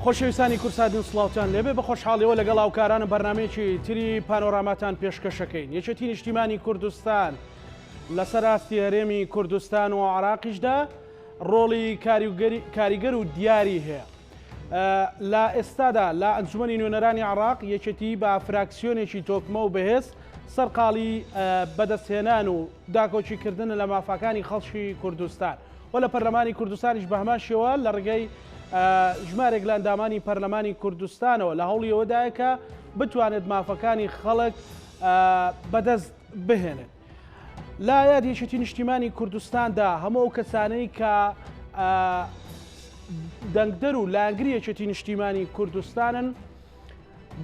خۆشەویستانی کوردسات نیوز سڵاوتان لێبێ بە خۆشحاڵیەوە لەگەڵ هاوکارانم بەرنمەیەکی تری پانۆراماتان پێشکەشەکەین یەکێتی نیشتیمانی کوردستان لەسەر ئاستی هەرێمی کوردستان و عراقیشدا ڕۆڵی کاریگەر و دیاری هەیە. لە ئێستادا لە ئەنجومەنی نوێنەرانی عێراق یەکێتی بە فراکسیۆنێکی تۆکمە و بەهێز سەرقاڵی بەدەستهێنان و داکۆکیکردنە لە مافاکانی خەڵکی کوردستان و لە پەرلەمانی کوردستانیش بە هەمان شێوە لە ڕێگەی ژمارێک لە ئەندامانی پەرلەمانی کوردستانەوە لە هەوڵی ئەوەدایە کە بتوانێت مافەکانی خەڵک بەدەست بهێنێت. لە یاد یەکێتی نیشتیمانی کوردستاندا هەموو ئەو کەسانەی کە دەنگدەر و لایەنگری یەکێتی نیشتیمانی کوردستانن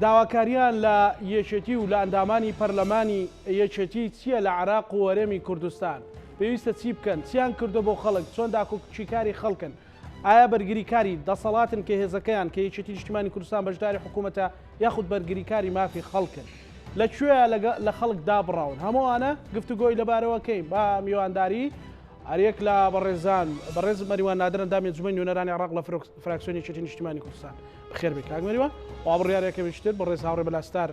داواکاریان لە یەکێتی و لە ئەندامانی پەرلەمانی یەکێتی چییە لە عراق و هەرێمی کوردستان پێویستە چی بکەن چیان کردو بۆ خەڵک چۆن داکۆکیکاری خەڵکن ئایا بەرگریکاری دەسەڵاتن کە هێزەکەیان کە یەکێتی نیشتیمانی کوردستان بەشداری حکوومەتە یاخود بەرگریکاری مافی خەڵکن لە کوێیە لە خەڵک دابڕاون هەمووانە گفتوگۆی لەبارەوە کەین بە میوانداری هەریەک لە بەڕێزان بەڕێز مەریوان نادر ئەندامی ئەنجومەنی نوێنەرانی عێراق لە فراکسیۆنی یەکێتی نیشتیمانی کوردستان بەخێر بێی کاک مەریوان وا بڕیارێکەویشتر بەڕێز هاوڕێ بەلاستار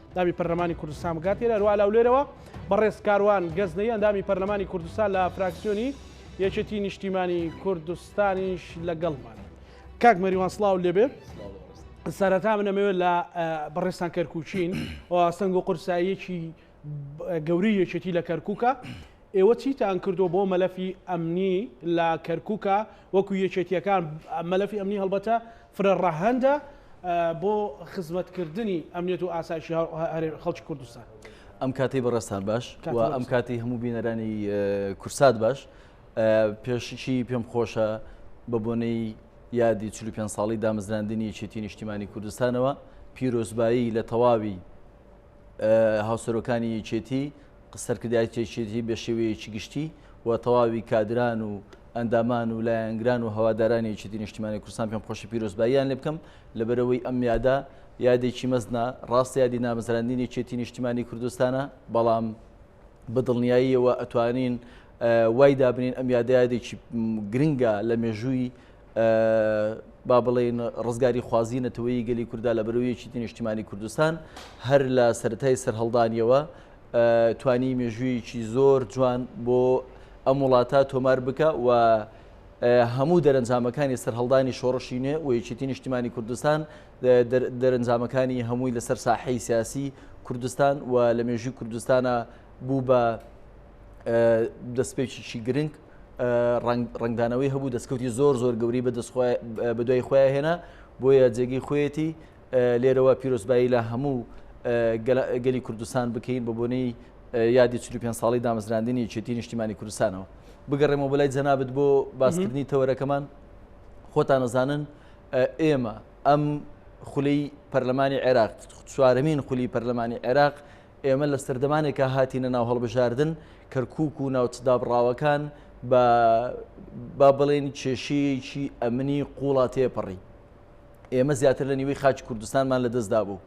ئەندامی پەرلەمانی کوردستان بگات لێرە هەروەها لە هەولێرەوە بەڕێز کاروان گەزنەیی ئەندامی پەرلەمانی کوردستان لە فراکسیۆنی یەکێتی نیشتیمانی کوردستانیش لەگەڵمان. کاک مەریوان سڵاو لێبێ سەرەتا من ئەمەوێت لە بەڕێزتان کەرکوچین و سەنگ و قورساییەکی گەوری یەکێتی لە کەرکووکە ئێوە چیتان کردو بۆ مەلەفی ئەمنی لە کەرکووکە وەکو یەکێتیەکان مەلەفی ئەمنی هەڵبەتە فرە ڕەهەندە بۆ خزمەتکردنی ئەمنیەت و ئاسایشی خەڵکی کوردستان. ئەم کاتەی بەڕێزتان باش و ئەم کاتی هەموو بینەرانی کورسات باش پێشکی پێم خۆشە بە بۆنەی یادی 45 ساڵی دامەزراندنی یەکێتی نیشتیمانی کوردستانەوە پیرۆزبایی لە تەواوی هاوسەرۆکانی یەکێتی سەرکردایەتی یەکێتی بە شێوەیەکی گشتی و تەواوی کادران و ئەندامان و لایەنگران و هەوادارانی یەکێتی نیشتیمانی کوردستان پێم خۆشە پیرۆزباییان لێ بکەم لەبەرەوەی ئەم یادە یادێکی مەزنە ڕاستە یادی نامەزراندنی یەکێتی نیشتیمانی کوردستانە بەڵام بە دڵنیاییەوە ئەتوانین وای دابنین ئەم یادە یادێکی گرنگە لە مێژووی با بڵێین ڕزگاری خوازی نەتەوەیی گەلی کووردا لە بەرەوەی یەکێتی نیشتیمانی کوردستان هەر لە سەرەتای سەرهەڵدانیەوە توانی مێژوویەکی زۆر جوان بۆ ئەم وڵاتە تۆمار بکە و هەموو دەرەنجامەکانی سەرهەڵدانی شۆڕشی نوێ و یەکێتی نیشتیمانی کوردستان دەرەنجامەکانی هەمووی لەسەر ساحەی سیاسی کوردستان و لە مێژووی کوردستانە بوو بە دەستپێکێکی گرنگ ڕەنگدانەوەی هەبوو دەستکەوتی زۆر زۆر گەوری بە دوای خۆیان هێنا بۆیە جێگەی خۆیەتی لێرەوە پیرۆزبایی لە هەموو گەلی کوردستان بکەین بە بۆنەی یادی 45 ساڵی دامەزراندنی یەکێتی نیشتیمانی کوردستانەوە بگەڕێمەوە بەلای جەنابت بۆ باسکردنی تەوەرەکەمان خۆتان ئەزانن ئێمە ئەم خولی پەرلەمانی عێراق چوارەمین خولی پەرلەمانی عێراق ئێمە لە سەردەمانێکا هاتینە ناو هەڵبژاردن، کەرکووک و ناوچە دابڕاوەکان بە با بڵێین کێشەیەکی ئەمنی قووڵا تێپەڕی. ئێمە زیاتر لە نیوەی خاکی کوردستانمان لەدەست دابوو.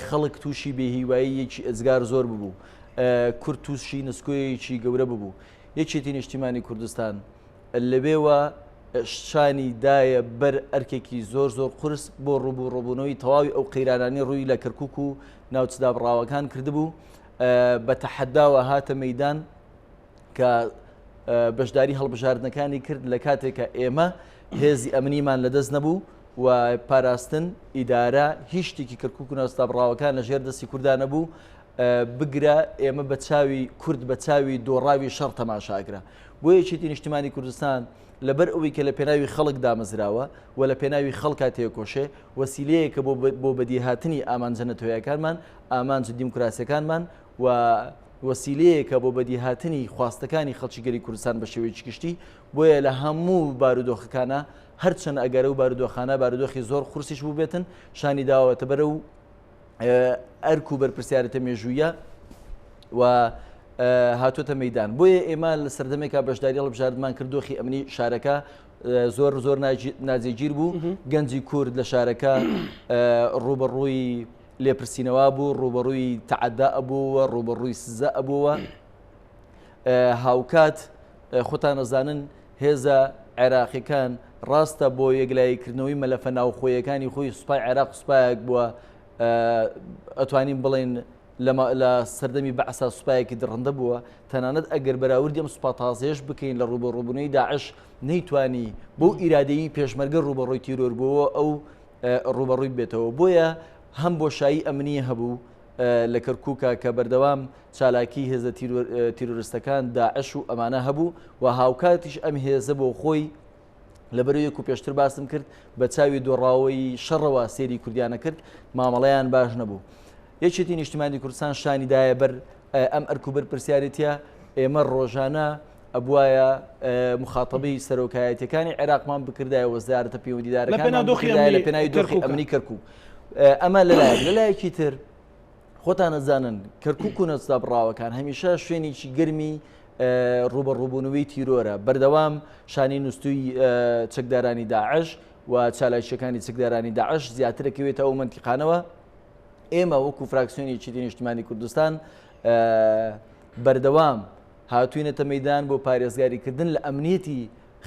خەڵک تووشی بێهیواییەکی ئێجگار زۆر ببوو. کورد تووشی نسکۆیەکی گەورە ببوو. یەکێتی نیشتیمانی کوردستان لەوێوە شانی دایە بەر ئەرکێکی زۆر زۆر قورس بۆ ڕووبوڕووبوونەوەی تەواوی ئەو قەیرانانەی ڕووی لە کەرکووک و ناوچە دابڕاوەکان کردبوو بە تەحەداوە هاتە مەیدان کە بەشداری هەڵبژاردنەکانی کرد لە کاتێک کە ئێمە هێزی ئەمنیمان لەدەست نەبوو و پاراستن ئیدارە هیچ شتێکی کەرکووک و ناوچە دابڕاوەکان لە ژێر دەستی کورددا نەبوو بگرە ئێمە بە چاوی کورد بە چاوی دۆڕاوی شەڕ تەماشاکرا بۆ یەکێتی نیشتمانی کوردستان لەبەر ئەوەی کە لە پێناوی خەڵک دامەزراوە و لە پێناوی خەڵکا تێکۆشێ، وەسیلەیەکە بۆ بۆ بەدیهاتنی ئامانجە نەتەوەیەکانمان، ئامانجە دیموکراسیەکانمان و وەسیلەیەکە بۆ بەدیهاتنی خواستەکانی خەڵکی گەلی کوردستان بە شێوەیەکی گشتی، بۆیە لە هەموو بارودۆخەکانا هەرچەند ئەگەر ئەو بارودۆخانە بارودۆخی زۆر قورسیش بووبێتن شانی داوەتە بەر و ئەرک و بەرپرسیارێتە مێژوویە و هاتوۆتە مەدان بۆیە ئێمە لە سەردەمێکا بەشداری هەڵبژاردمان کرد دۆخی ئەمنی شارەکە زۆر زۆر ناجێگیر بوو گەنجی کورد لە شارەکە ڕوبەڕووی لێپرسینەوە بوو ڕوبەڕووی تعدا ئەبووە ڕوبەڕووی سزا ئەبووە هاوکات خۆتان ئەزانن هێزە عێراقیەکان ڕاستە بۆ یەکلاییکردنەوەی مەلەفە ناوخۆیەکانی خۆی سوپای عێراق سوپایەک بووە ئەتوانین بڵێن لە سەردەمی بەعسا سوپایەکی دڕندە بووە تەنانەت ئەگەر بەراوردی ئەم سوپا تازەیەش بکەین لە ڕووبەڕووبوونەوەی داعش نەیتوانی بەو ئیرادەیی پێشمەرگە ڕووبەڕووی تیرۆر بووەوە ئەو ڕووبەڕووی بێتەوە بۆیە هەم بۆشایی ئەمنی هەبوو لە کەرکووکە کە بەردەوام چالاکی هێزە تیرۆرستەکان داعش و ئەمانە هەبوو و هاوکاتیش ئەم هێزە بۆ خۆی لەبەرەوەی وەکو پێشتر باسم کرد بە چاوی دۆڕاوەی شەڕەوە سێری کوردیانە کرد مامەڵەیان باش نەبوو یەکێتی نیشتمانی کوردستان شانی دایە بەر ئەم ئەرک و بەرپرسیارێتیە ئێمە ڕۆژانە ئەبواە مخاتەبەی سەرۆکایەتەکانی عێراقمان بکردایە وەزارەتە پەیوەندیدارەکان لە پێناوی دۆخی ئەمنی کەرکک ئەمە لەلایەک لەلایەکی تر خۆتان ئەزانن کەرکک و نەچدابڕاوەکان هەمیشە شوێنێکی گەرمی ڕوبەڕوبوونەوەی تیرۆرە بەردەوام شانی نووسوی چەکدارانی داعش و چالاکیەکانی چەکدارانی داعش زیاترەکەوێتە ئەو منتیقانەوە ئێمە وەکو فراکسیۆنی یەکێتی نیشتمانی کوردستان بەردەوام هاتوینەتە مەدان بۆ پارێزگاریکردن لە ئەمنیەتی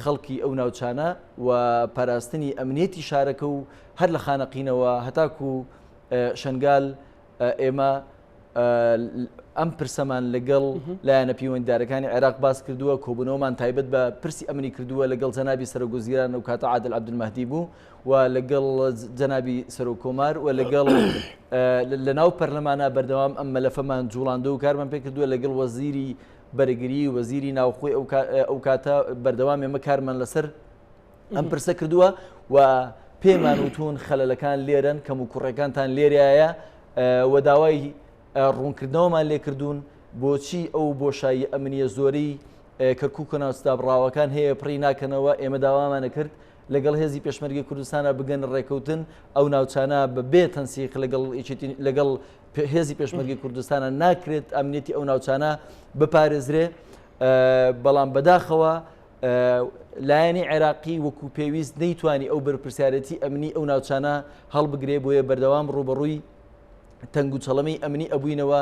خەڵکی ئەو ناوچانە و پاراستنی ئەمنیەتی شارەکە و هەر لە خانەقینەوە هەتاکو شنگال ئێمە ئەم پرسەمان لەگەڵ لایەنە پەیوەندیدارەکانی عێراق باس کردووە کۆبوونەوەمان تایبەت بە پرسی ئەمنی کردووە لەگەڵ جەنابی سەرۆکوەزیران و کاتە عادل عەبدولمەهدی بوو و لەگەڵ جەنابی سەرۆک کۆمار و لەگەڵ لە ناو پەرلەمانە بەردەوام ئەم مەلەفەمان جوڵاندە و کارمان پێ کردووە لەگەڵ وەزیری بەرگری وەزیری ناوخۆی ئەو کاتە بەردەوام ئێمە کارمان لەسەر ئەم پرسە کردووە و پێمان وتون خەلەلەکان لێرەن کەم و کوڕەکانتان لێرایە و داوای ڕوونکردنەوەمان لێکردوون بۆچی ئەو بۆشایی ئەمنیە زۆری کەرکک و ناوچدابڕاوەکان هەیە پڕی ناکەنەوە ئێمە داوامانە کرد لەگەڵ هێزی پێشمەرگی کوردستانە بگەن ڕێکەوتن ئەو ناوچانە بە بێ تەنسیق لەگەڵ لەگەڵ هێزی پێشمەرگی کوردستانە ناکرێت ئەمنیەتی ئەو ناوچانە بپارێزرێ بەڵام بەداخەوە لایەنی عێراقی وەکو پێویست نەیتوانی ئەو بەرپرسیارێتی ئەمنی ئەو ناوچانە هەڵبگرێ بۆیە بەردەوام ڕوبەڕووی تەنگ و چەڵەمەی ئەمنی ئەبووینەوە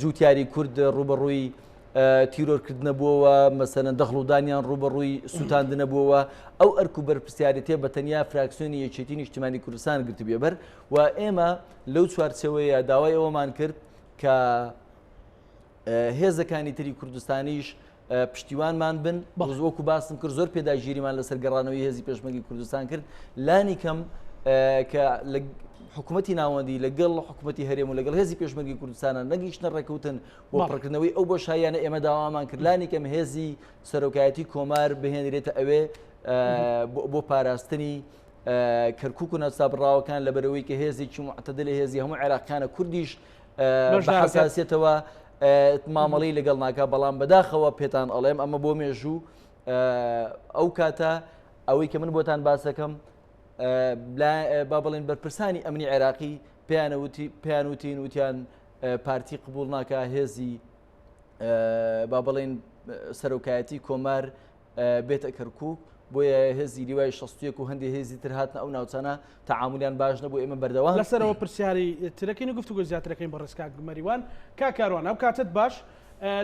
جوتیاری کورد ڕوبەڕووی تیرۆرکردنە بووەوە مەسەلەن دەخڵودانیان ڕوبەڕووی سووتاندنە بووەوە ئەو ئەرک و بەرپرسیارێتیە بە تەنیا فراکسیۆنی یەکێتی نیشتیمانی کوردستان گرتبیە بەر و ئێمە لەو چوارچێوەیە داوای ئەوەمان کرد کە هێزەکانی تری کوردستانیش پشتیوانمان بن وەکو باسم کرد زۆر پێداگیریمان لەسەر گەڕانەوەی هێزی پێشمەرگی کوردستان کرد لانی کەم کە لە حکوومەتی ناوەندی لەگەڵ حکوومەتی هەرێم و لەگەڵ هێزی پێشمەرگی کوردستانە نەگەیشتە ڕێککەوتن بۆ پڕکردنەوەی ئەو بۆشاییانە ئێمە داوامان کرد لانی کەم هێزی سەرۆکایەتی کۆمار بهێنرێتە ئەوێ بۆ پاراستنی کەرکک و ناوچەدابڕاوەکان لەبەرەوەی کە هێزێکی معتەدلی هێزی هەموو عێراقیانە کوردیش بە حەساسیەتەوە مامەڵەی لەگەڵ ناکا بەڵام بەداخەوە پێتان ئەڵێم ئەمە بۆ مێژوو ئەو کاتە ئەوەی کە من بۆتان باسەکەم با بڵێن بەرپرسانی ئەمنی عێراقی پێیانوتی پێیانوتین وتیان پارتی قبول ناکە هێزی با بڵێن سەرۆکایەتی کۆمار بێتە کەرکوک، بۆیە هێزی لیوای 61 و هەندێ هێزی تر هاتنە ئەو ناوچانە تەعامولیان باش نەبوو ئێمە بەردەوام. لەسەرەوە پرسیاری ترەکەین و گفتوگۆی زیاترەکەین بەڕێز کاک مەریوان. کاک کاروان ئەم کاتەت باش.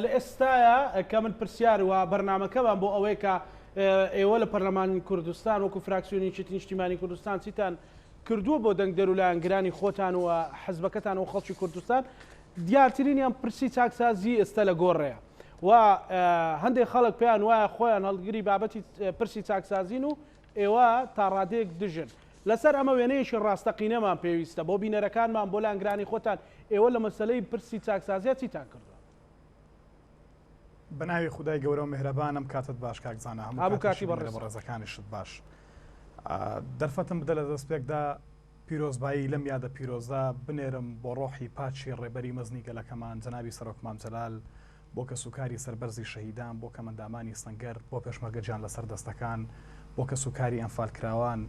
لە ئێستایا کە من پرسیار و بەرنامەکەمان بۆ ئەوەیە کە ئێوە لە پەرلەمانی کوردستان وەکو فراکسیۆنی یەکێتی نیشتیمانی کوردستان چیتان کردووە بۆ دەنگدەر و لایەنگرانی خۆتان و حزبەکەتان و خەڵکی کوردستان دیارترینیان پرسی چاکسازی ئێستا لە گۆڕێیە و هەندێک خەڵک پێیان وایە خۆیان هەڵگری بابەتی پرسی چاکسازین و ئێوە تا ڕادەیەک دژن. لەسەر ئەمە وێنەیەکی ڕاستەقینەمان پێویستە بۆ بینەرەکانمان، بۆ لایەنگرانی خۆتان، ئێوە لە مەسەلەی پرسی چاکسازییا چیتان کردووە؟ بە ناوی خودای گەورە و میهرەبان ئەم کاتەت باش کاک زانا هەموو کاتێکی بینەرە بەڕێزەکانیشت باش. دەرفەتم بدە لە دەستپێکدا پیرۆزبایی لەم یادە پیرۆزە بنێرم بۆ ڕۆحی پاکی ڕێبەری مەزنی گەلەکەمان جەنابی سەرۆک مام جەلال، بۆ کەسوکاری سەربەرزی شەهیدان، بۆ کەمئەندامانی سەنگەر، بۆ پێشمەرگە گیان لەسەر دەستەکان، بۆ کەسوکاری ئەنفالکراوان،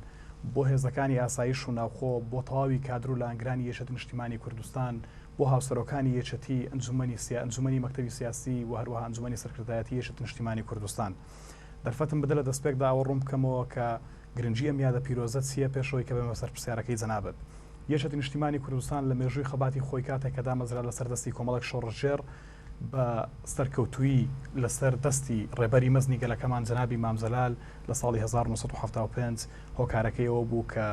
بۆ هێزەکانی ئاسایش و ناوخۆ، بۆ تەواوی کادر و لایەنگرانی یەکێتی نیشتیمانی کوردستان، بۆ هاوسەرۆکانی یەکێتی، ئەنجومەنی سیا ئەنجومەنی مەکتەبی سیاسی و هەروەها ئەنجومەنی سەرکردایەتی یەکێتی نیشتیمانی کوردستان. دەرفەتم بدە لە دەستپێکدا ئەوە ڕوون بکەمەوە کە گرنگی ئەم یادە پیرۆزە چییە پێش ئەوەی کە بێمە سەر پرسیارەکەی جەنابت. یەکێتی نیشتیمانی کوردستان لە مێژووی خەباتی خۆی کاتێک کە دامەزرا لەسەر دەستی کۆمەڵێک شۆڕشگێڕ. بە سەرکەوتوویی لەسەر دەستی ڕێبەری مەزنی گەلەکەمان جەنابی مام جەلال لە ساڵی 1975. هۆکارەکەی ئەوە بوو کە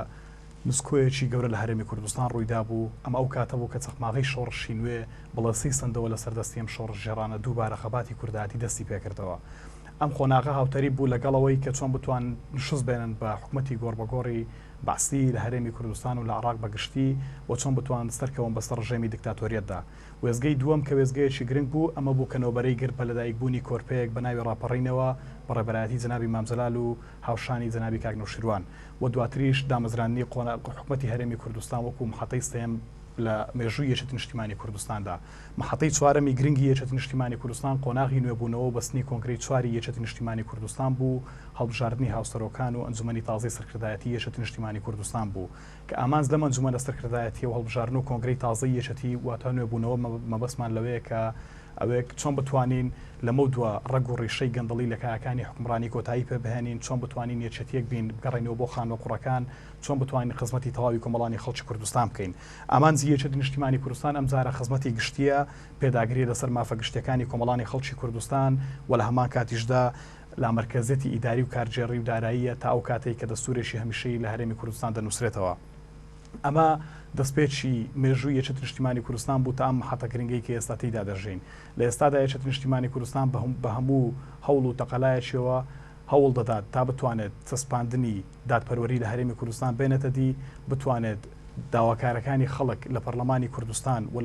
نسکۆیەکی گەورە لە هەرێمی کوردستان ڕوویدابوو، ئەمە ئەو کاتە بوو کە چەقماغەی شۆڕشی نوێ بڵێسەی سەندەوە لەسەر دەستی ئەم شۆڕشگێڕانە دووبارە خەباتی کوردایەتی دەستی پێکردەوە. ئەم قۆناغە هاوتەریب بوو لەگەڵ ئەوەی کە چۆن بتوان نشوست بێنن بە حکومەتی گۆڕبەگۆڕی بەعسی لە هەرێمی کوردستان و لە عێڕاق بە گشتی و چۆن بتوان سەرکەون بەسەر ڕژێمی دکتاتۆریەتدا. وێستگەی دووەم کە وێستگەیەکی گرنگ بوو ئەمە بوو کە نۆبەرەی گرت بە لەدایکبوونی کۆرپەیەک بە ناوی ڕاپەڕینەوە بە ڕێبەرایەتی جەنابی مام جەلال و هاوشانی جەنابی کاک نەوشیروان و دواتریش دامەزراندنی قۆناغ حکومەتی هەرێمی کوردستان وەکو محەتەی سێیەم لە مێژووی یەکێتی نیشتیمانی کوردستاندا. محەتەی چوارەمی گرنگی یەکێتی نیشتیمانی کوردستان قۆناغی نوێبوونەوە و بەستنی کۆنگرەی چواری یەکێتی نیشتیمانی کوردستان بوو، هەڵبژاردنی هاوسەرۆکان و ئەنجومەنی تازەی سەرکردایەتی یەکێتی نیشتیمانی کوردستان بوو کە ئامانج لەم ئەنجومەنە سەرکردایەتیە و هەڵبژاردن و کۆنگرەی تازەی یەکێتی واتە نوێبوونەوە مەبەستمان لەوەیە کە ئەوێک چۆن بتوانین لەمەودوا ڕەگ و ڕیشەی گەندەڵی لە کایەکانی حوکمڕانی کۆتایی پێ بهێنین، چۆن بتوانین یەکێتییەک بین بگەڕێینەوە بۆ خانووە قوڕەکان، چۆن بتوانین خزمەتی تەواوی کۆمەڵانی خەڵکی کوردستان بکەین. ئامانجی یەکێتی نیشتیمانی کوردستان ئەمجارە خزمەتی گشتییە، پێداگرییە لەسەر مافە گشتییەکانی کۆمەڵانی خەڵکی کوردستان و لە هەمان کاتیشدا لامەرکەزیەتی ئیداری و کارگێڕی و داراییە تا ئەو کاتەی کە دەستوورێکی هەمیشەیی لە هەرێمی کوردستان دەنووسرێتەوە. ئەمە دەستپێکی مێژووی یەکێتی نیشتیمانی کوردستان بوو تا ئەم مەحەتە گرنگەی کە ئێستا تێیدا دەژین. لە ئێستادا یەکێتی نیشتیمانی کوردستان بە هەموو هەوڵ و تەقەلایەکیەوە هەوڵ دەدات تا بتوانێت چەسپاندنی دادپەروەری لە هەرێمی کوردستان بێنێتە دی، بتوانێت داواکارەکانی خەڵک لە پەرلەمانی کوردستان و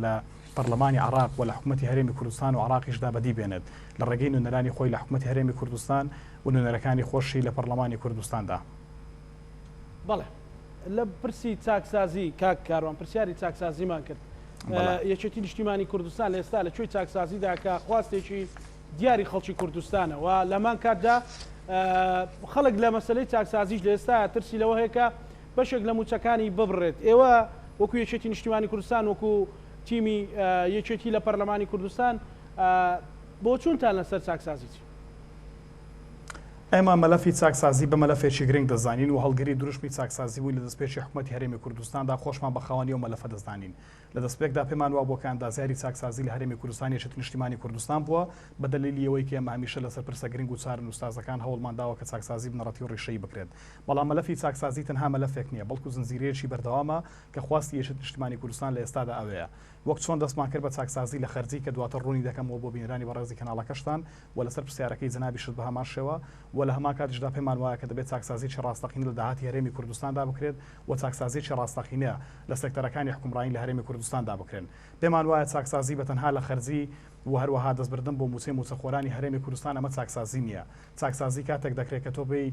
لە پەرلەمانی عێراق و لە حکومەتی هەرێمی کوردستان و عێراقیشدا بەدی بێنێت لە ڕێگەی نوێنەرانی خۆی لە حکومەتی هەرێمی کوردستان و نوێنەرەکانی خۆشی لە پەرلەمانی کوردستاندا. بەڵێ لە پرسی چاکسازی کاک کاروان پرسیاری چاکسازیمان کرد یەکێتی نیشتیمانی کوردستان لە ئێستا لە کوێی چاکسازیدا کە خواستێکی دیاری خەڵکی کوردستانە و لەمان کاتدا خەڵک لە مەسلەی چاکسازیش لە ئێستا ترسی لەوە هەیە کە بەشێک لە موچەکانی ببڕێت ئێوە وەکو یەکێتی نیشتیمانی کوردستان وەکو تیمی یەکێتی لە پەرلەمانی کوردستان بۆچوونتان لەسەر چاکسازی چی؟ ئێمە مەلەفی چاکسازی بە مەلەفێکی گرنگ دەزانین و هەڵگری دروشمی چاکسازی بووین لە دەستپێکی حکومەتی هەرێمی کوردستاندا خۆشمان بە خاوەنی ئەو مەلەفە دەزانین. لە دەستپێکدا پێمان وابووە کە ئەندازیاری چاکسازی لە هەرێمی کوردستان یەکێتی نیشتیمانی کوردستان بووە بە دەلیلی ئەوەی کە ئێمە هەمیشە لەسەر پرسە گرنگ و چارەنووسسازەکان هەوڵمان داوە کە چاکسازی بنەڕەتی و ڕیشەیی بکرێت. بەڵام مەلەفی چاکسازی تەنها مەلەفێک نییە بەڵکو زنجیرەیەکی بەردەوامە کە خواستی یەکێتی نیشتیمانی کوردستان لە ئێستادا ئەوەیە وەک چۆن دەستمان کرد بە چاکسازی لە خەرجی کە دواتر ڕوونی دەکەمەوە بۆ بینەرانی بەڕێزی کەناڵەکەشتان و لەسەر پرسیارەکەی جەنابیشت بە هەمان شێوە و لە هەمان کاتیشدا پێمان وایە کە دەبێت چاکسازیی ڕاستەقینە لە داهاتی هەرێمی کوردستاندا بکرێت و چاکسازیی ڕاستەقینە لە سێکتەرەکانی حوکمڕانی لە هەرێمی کوردستاندا بکرێن. پێمان وایە چاکسازی بە تەنها لە خەرجی و هەروەها دەستبردن بۆ مووچەی مووچەخۆرانی هەرێمی کوردستان ئەمە چاکسازی نییە. چاکسازی کاتێک دەکرێت کە تۆ بێی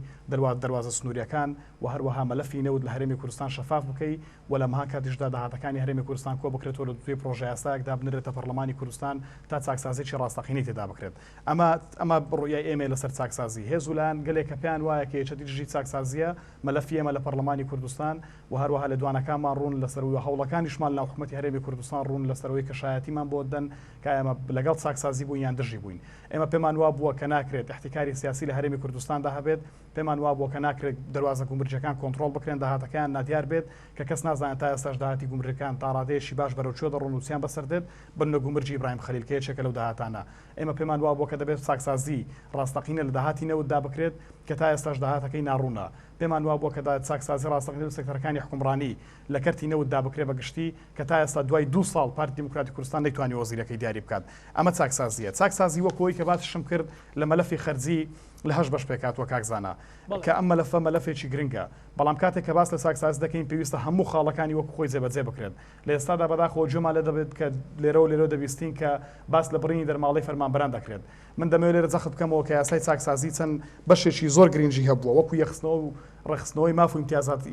دەروازە سنوورییەکان و هەروەها مەلەفی نەوت لە هەرێمی کوردستان شەفاف بکەی و لە هەمان کاتیشدا داهاتەکانی هەرێمی کوردستان کۆبکرێتەوە لە دوتوێی پڕۆژەیاسایەکدا بنرێتە پەڕلەمانی کوردستان تا چاکسازیی ڕاستەقینەی تێدا بکرێت. ئەمە ئەمە ڕوئیای ئێمەیە لەسەر چاکسازی. هێز و لایەن گەلێک کە پێیان وایە کە یەکێتی دژی چاکسازییە، مەلەفی ئێمە لە پەڕلەمانی کوردستان و هەروەها لێدوانەکانمان ڕوون لەسەر و هەوڵەکانیشمان لەناو حکومەتی هەرێمی کوردستان ڕوون لەسەر ئەوەی کە شایەتیمان بۆ دەن کە ئێمە لەگەڵ چاکسازی بووین یان دژی بووین. ئێمە پێمان وابووە کە ناکرێت ئیحتیکاری سیاسی لە هەرێمی کوردستاندا هەبێت، پێمان وابووە کە ناکرێت دەروازە گومرگیەکان کۆنتڕۆڵ بکرێن، داهاتەکەیان نادیار بێت، کە کەس نازانێت تا ئێستاش داهاتی گومرگەکان تا ڕادەیەکی باش بەرەو کوێ دەڕۆن و چیان بەسەر دێت، بنە گومرگی ئیبراهیم خەلیل کە یەکێکە لەو داهاتانە. ئێمە پێمان وابووە کە دەبێت چاکسازی ڕاستەقینە لە داهاتی نەوتدا بکرێت کە تا ئێستاش داهاتەکەی ناڕوونە. پێمان وابووە کە چاکسازی ڕاستەقینە لە سێکتەرەکانی حوکمڕانی لە کەرتی نەوتدا بکرێت بە گشتی کە تا ئێستا دوای دوو ساڵ پارتی دیموکراتی کوردستان نەیتوانیوە وەزیرەکەی دیاری بکات. ئەمە چاکسازییە. چاکسازی وەک ئەوەی کە باسیشم کرد لە مەلەفی خەرجی لە هەشت بەش پێکهاتووە کاک زانا کە ئەم مەلەفە مەلەفێکی گرنگە، بەڵام کاتێک کە باس لە چاکسازی دەکەین پێویستە هەموو خاڵەکانی وەکو خۆی جێبەجێ بکرێت. لە ئێستادا بەداخەوە گوێمان لێ دەبێت کە لێرەو لێرەو دەبیستین کە باس لە بڕینی دەرماڵەی فەرمانبەران دەکرێت. من دەمەوێت لێرە جەخت بکەمەوە کە یاسای چاکسازی چەند بەشێکی زۆر گرنگی هەبووە وەکو یەکخستنەوە و ڕێکخستنەوەی ماف و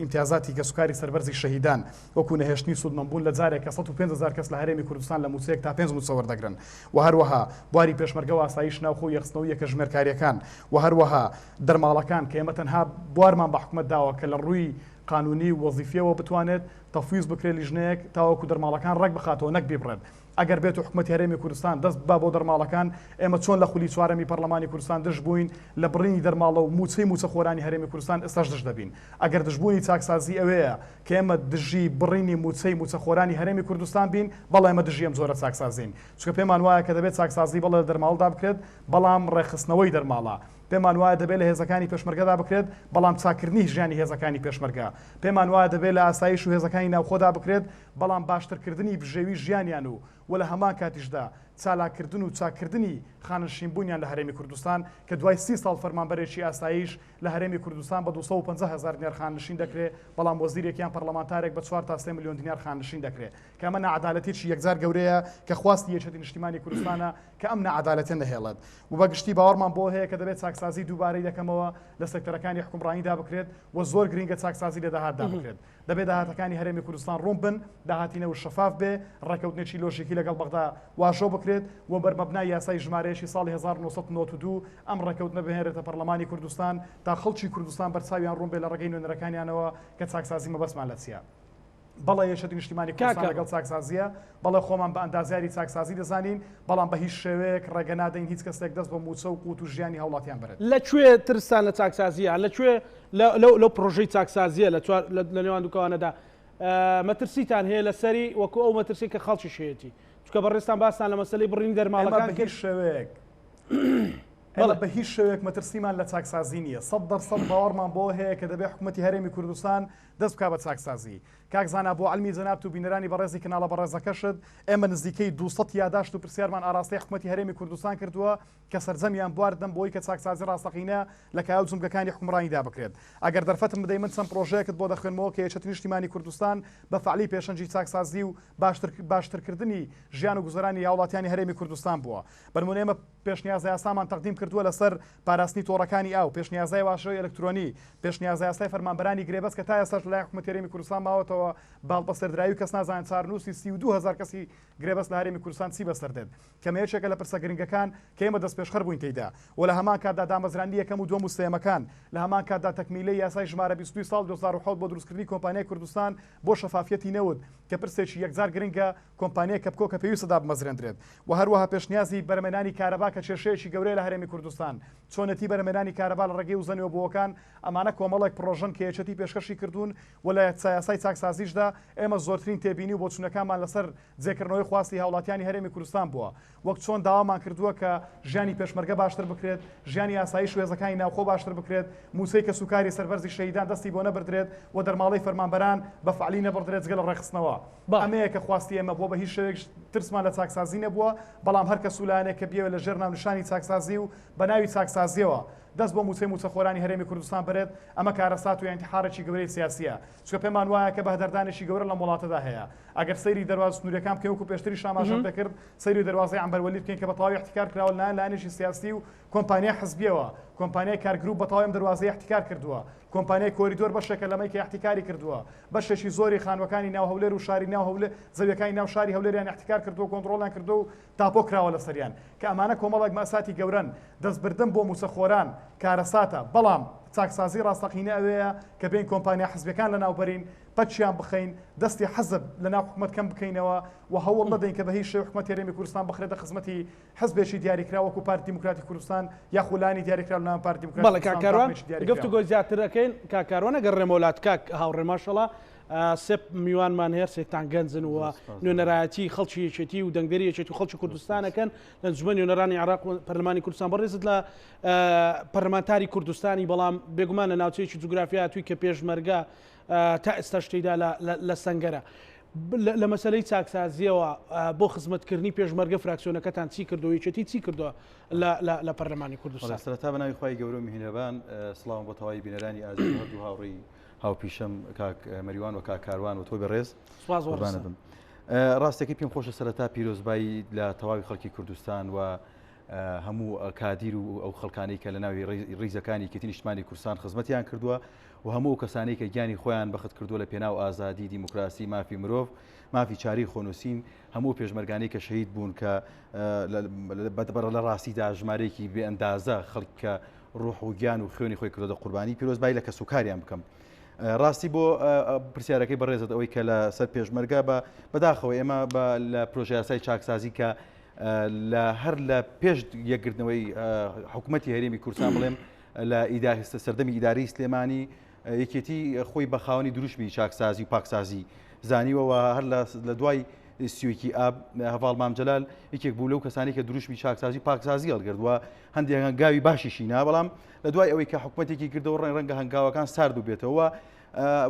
ئیمتیازاتی کەسوکاری سەربەرزی شەهیدان، وەکو نەهێشتنی سوودمەندبوون لە جارێک کە 105 هەزار کەس لە هەرێمی کوردستان لە مووچەیەک تا پێنج مووچە وەردەگرن و هەروەها بواری پێشمەرگە و ئاسایش ناوخۆ و یەکخستنەوەی یەکە ژمێرکارییەکان و هەروەها دەرماڵەکان کە ئێمە تەنها بوارمان بە حکومەت داوە کە لە ڕووی قانونی و وەزیفیەوە بتوانێت تەفویز بکرێت لیژنەیەک تاوەکو دەرماڵەکان ڕێک بخاتەوە نەک بیبڕێت. ئەگەر بێتو حکومەتی هەرێمی کوردستان دەست ببا بۆ دەرماڵەکان، ئێمە چۆن لە خولی چوارەمی پەرلەمانی کوردستان دژ بووین لە بڕینی دەرماڵە و مووچەی مووچەخۆرانی هەرێمی کوردستان ئێستاش دژ دەبین. ئەگەر دژبوونی چاکسازی ئەوەیە کە ئێمە دژی بڕینی مووچەی مووچەخۆرانی هەرێمی کوردستان بین، بەڵێ ئێمە دژی ئەم جۆرە چاکسازین. چونکە پێمان وایە کە دەبێت چاکسازی بەڵێ لە دەرماڵەدا بکرێت، بەڵام ڕێکخستنەوەی دەرماڵە. پێمان وایە دەبێت لە هێزەکانی پێشمەرگەدا بکرێت، بەڵام چاککردنی ژیانی هێزەکانی پێشمەرگە. پێمان وایە دەبێت لە ئاسایش و هێزەکانی ناوخۆدا بکرێت، بەڵام باشترکردنی بژێوی ژیانیان و و لە هەمان کاتیشدا چالاککردن و چاککردنی خانەنشینبوونیان لە هەرێمی کوردستان کە دوای 30 ساڵ فەرمانبەرێکی ئاسایش لە هەرێمی کوردستان بە 250 هەزار دینار خانەنشین دەکرێ، بەڵام وەزیرێک یان پەرلەمانتارێک بە چوار تا سێ ملیۆن دینار خانەنشین دەکرێ کە ئەمە ناعەدالەتیەکی یەکجار گەورەیە کە خواستی یەکێتی نیشتیمانی کوردستانە کە ئەم ناعەدالەتیە نەهێڵێت و بە گشتی باوەڕمان بەوە هەیە کە دەبێت چاکسازی دووبارەی دەکەمەوە لە سێکتەرەکانی حوکمڕانیدا بکرێت و زۆر گرینگە چاکسازی لە داهاتدا بکرێت. دەبێ داهاتەکانی هەرێمی کوردستان ڕوون بن، داهاتی نەوت شەفاف بێ، ڕێککەوتنێکی لۆژیکی لەگەڵ بەغدا واژۆ بکرێت و بەرمەبنای یاسای ژمارەیەکی ساڵی 1992 ئەم ڕێککەوتنە بهێنرێتە پەرلەمانی کوردستان تا خەڵکی کوردستان بەرچاویان ڕوون بێ لە ڕێگەی نوێنەرەکانیانەوە کە چاکسازی مەبەستمان لە چییە. بەڵێ یەکێتی نیشتیمانی کوردستان لەگەڵ چاکسازییە، بەڵێ خۆمان بە ئەندازیاری چاکسازی دەزانین، بەڵام بە هیچ شێوەیەک ڕێگە نادەین هیچ کەسێک دەست بە مووچە و قوت و ژیانی هاوڵاتیان بەرێت. لە کوێ ترستان لە چاکسازییە؟ لە کوێ لەو پڕۆژەی چاکسازییە لە چوار لە نێوان دووکەوانەدا مەترسیتان هەیە لەسەری وەکو ئەو مەترسی کە خەڵکیش هەیەتی؟ چونکە بەڕێزتان باستان لە مەسەلەی بڕینی دەرماڵەکان کرد. ئێمە بە هیچ شێوەیەک ئێمە بە هیچ شێوەیەک مەترسیمان لە چاکسازی نییە، 100% باوەڕمان بەوە هەیە کە دەبێت حکومەتی هەرێمی کوردستان دەست بکا بە چاکسازی. کاک زانا بۆ عەلمی جەنابت و بینەرانی بەڕێزی کەناڵە بەڕێزەکەشت، ئێمە نزیکەی 200 یاداشت و پرسیارمان ئاراستەی حکومەتی هەرێمی کوردستان کردووە کە سەرجەمیان بوار دەن بۆی کە چاکسازی ڕاستەقینە لە کایە و جومگەکانی حوکمڕانیدا بکرێت. ئەگەر دەرفەتم بدەی من چەند پڕۆژەیەکت بۆ دەخوێنمەوە کە یەکێتی نیشتیمانی کوردستان بە فەعلی پێشەنگی چاکسازی و باشتر باشترکردنی ژیان و گوزەرانی هاوڵاتیانی هەرێمی کوردستان بووە. بەنمونە ئێمە پێشنیازەیاسامان تەقدیم کردووە لەسەر پاراستنی تۆڕەکانی ئاو، پێشنیازای واژۆی ئەلکترۆنی، پێشنیازەیاسای فەرمانبەرانی گرێبەست کە تا ئێستاش لەلایەن حکومەتی هەرێمی کوردستان ماوەتەوە بە هەڵپەسێردراوی و کەس نازانێت چارەنووسی 32 هەزار کەسی گرێبەست لە هەرێمی کوردستان چی بەسەر دێت کە ئەمە یەکێکە لە پرسە گرنگەکان کە ئێمە دەستپێشخەر بووین تێیدا و لە هەمان کاتدا دامەزراندنی یەکەم و دووەم و سێیەمەکان لە هەمان کاتدا تەکمیلەی یاسای ژمارە 22 ساڵ 2007 بۆ دروستکردنی کۆمپانیای کوردستان بۆ شەفافیەتی نەوت کە پرسێکی یەکجار گرنگە کۆمپانیای کەپکۆ کە پێویستە دابمەزرێندرێت و هەروەها پێشنیازی بەرهەمهێنانی کارەبا کە کێشەیەکی گەورەیە لە هەرێمی کوردستان، چۆنێتی بەرهەمهێنانی کارەبا لە ڕێگەی وزە نوێبووەکان، ئەمانە کۆمەڵێک پڕۆژەن کە یەکێتی پێشکەشی کردوون و لە یاسای چاکسازیشدا ئێمە زۆرترین تێبینی و بۆچوونەکانمان لەسەر جێکردنەوەی خواستی هاوڵاتیانی هەرێمی کوردستان بووە وەک چۆن داوامان کردووە کە ژیانی پێشمەرگە باشتر بکرێت، ژیانی ئاسایش و هێزەکانی ناوخۆ باشتر بکرێت، مووچەی کەسوکاری سەربەرزی شەهیدان دەستی بۆ نەبردرێت و دەرماڵەی فەرمانبەران بە فەعلی نەبڕدرێت جگە لە ڕێکخستنەوە. ئەمەیە کە خواستی ئێمە بووە، بە هیچ شێوەیەک ترسمان لە چاکسازی نەبووە، بەڵام هەر کەس و لایەنێک کە بیەوێت لە ژێر ناونیشانی چاکسازی و بە ناوی چاکسازییەوە دەست بۆ مووچەی مووچەخۆرانی هەرێمی کوردستان بەرێت، ئەمە کارەسات و ئینتیحارێکی گەورەی سیاسییە. چونکە پێمان وایە کە بەهەدەردانێکی گەورە لەم وڵاتەدا هەیە. ئەگەر سەیری دەروازە سنوورییەکان بکەین وەکو پێشتریش ئاماژەم پێکرد، سەیری دەروازەی عەنبەروەلی بکەین کە بە تەواوی ئیحتیکار کراوە لەلایەن لایەنێکی سیاسی و کۆمپانیای حزبییەوە، کۆمپانیای کارگروپ بە تەواوی ئەم دەروازەی ئیحتیکار کردووە، کۆمپانیای کۆریدۆر بەشێکە لەمەی کە ئیحتیکاری کردووە، بەشێکی زۆری خانووەکانی ناو هەولێر و شاری ناو هەولێر، زەویەکانی ناو شاری هەولێریان ئیحتیکار کردووە و کۆنتڕۆڵیان کردووە و تاپۆ کراوە لەسەریان، کە ئەمانە کۆمەڵێک مەئساتی گەورەن، دەستبردن بۆ مووچەخۆران کارەساتە، بەڵام چاکسازی ڕاستەقینە ئەوەیە کە بێین کۆمپانیا حزبیەکان لەناوبەرین، پەکیان بخەین، دەستی حزب لەناو حکومەت کەم بکەینەوە و هەوڵ نەدەین کە بە هیچ شێوەیەک حکومەتی هەرێمی کوردستان بخرێتە خزمەتی حزبێکی دیاریکراو وەکو پارتی دیموکراتی کوردستان یاخو لایەنی دیاریکراو لەناو پارتی دیموکراتی بەڵێ کاک کوردستان کاروان تاقمێکی دیاریکراو. گفتوگۆی زیاتر ئەکەین کاک کاروان ئەگەڕێمەوە لات کاک هاوڕێ ماشەڵا سێ میوانمان هەیە سێکتان گەنجن و نوێنەرایەتی خەڵکی یەکێتی و دەنگدەری یەکێتی و خەڵکی کوردستان ئەکەن لە ئەنجومەنی نوێنەرانی عێراق و پەرلەمانی کوردستان بەڕێزت لە پەرلەمانتاری کوردستانی بەڵام بێگومان لە ناوچەیەکی جوگرافیا توی کە پێشمەرگە تا ئێستاش تێیدا لە سەنگەرە. لە مەسەلەی چاکسازییەوە بۆ خزمەتکردنی پێشمەرگە فراکسیۆنەکەتان چی کردووە، یەکێتی چی کردووە لە پەرلەمانی کوردستان؟ سەرەتا بە ناوی خوای گەورە و میهرەبان سڵاوم بۆ تەواوی بینەرانی ئازیز و هەردوو هاوڕێی هاوپیشەم کاک مەریوان و کاک کاروان و تۆی بەڕێز. سوپاس بۆ قوربانت بم. ڕاستەکەی پێم خۆشە سەرەتا پیرۆزبایی لە تەواوی خەڵکی کوردستان و هەموو کادیر و ئەو خەڵکانەی کە لە ناوی ڕیزەکانی یەکێتی نیشتمانی کوردستان خزمەتیان کردووە و هەموو ئەو کەسانەی کە گیانی خۆیان بەخت کردووە لە پێناو ئازادی، دیموکراسی، مافی مرۆڤ، مافی چارەی خۆنووسین، هەموو ئەو پێشمەرگانەی کە شەهید بوون کە لە ڕاستیدا ژمارەیەکی بێ ئەندازە خەڵک کە ڕوح و گیان و خوێنی خۆی کردۆتە قوربانی، پیرۆزبایی لە کەسوکاریان بکەم. ڕاستی بۆ پرسیارەکەی بەڕێزت ئەوەی کە لە سەر پێشمەرگە بە بەداخەوە ئێمە بە لە پرۆژەیاسای چاکسازی کە لە هەر لە پێش یەکگرتنەوەی حکوومەتی هەرێمی کوردستان بڵێم لە سەردەمی ئیداری سلێمانی یەکێتی خۆی بە خاوەنی دروشمی چاکسازی و پاکسازی زانیوە و هەر لە دوای سیوکی ئاب هەڤاڵ مام جەلال یەکێک بوو لەو کەسانی کە دروشمی چاکسازی و پاکسازی هەڵگرت و هەندێک هەنگاوی باشیشی نا بەڵام لە دوای ئەوەی کە حکوومەتێکی کردەوە ڕەنگ ڕەنگە هەنگاوەکان سارد و بێتەوە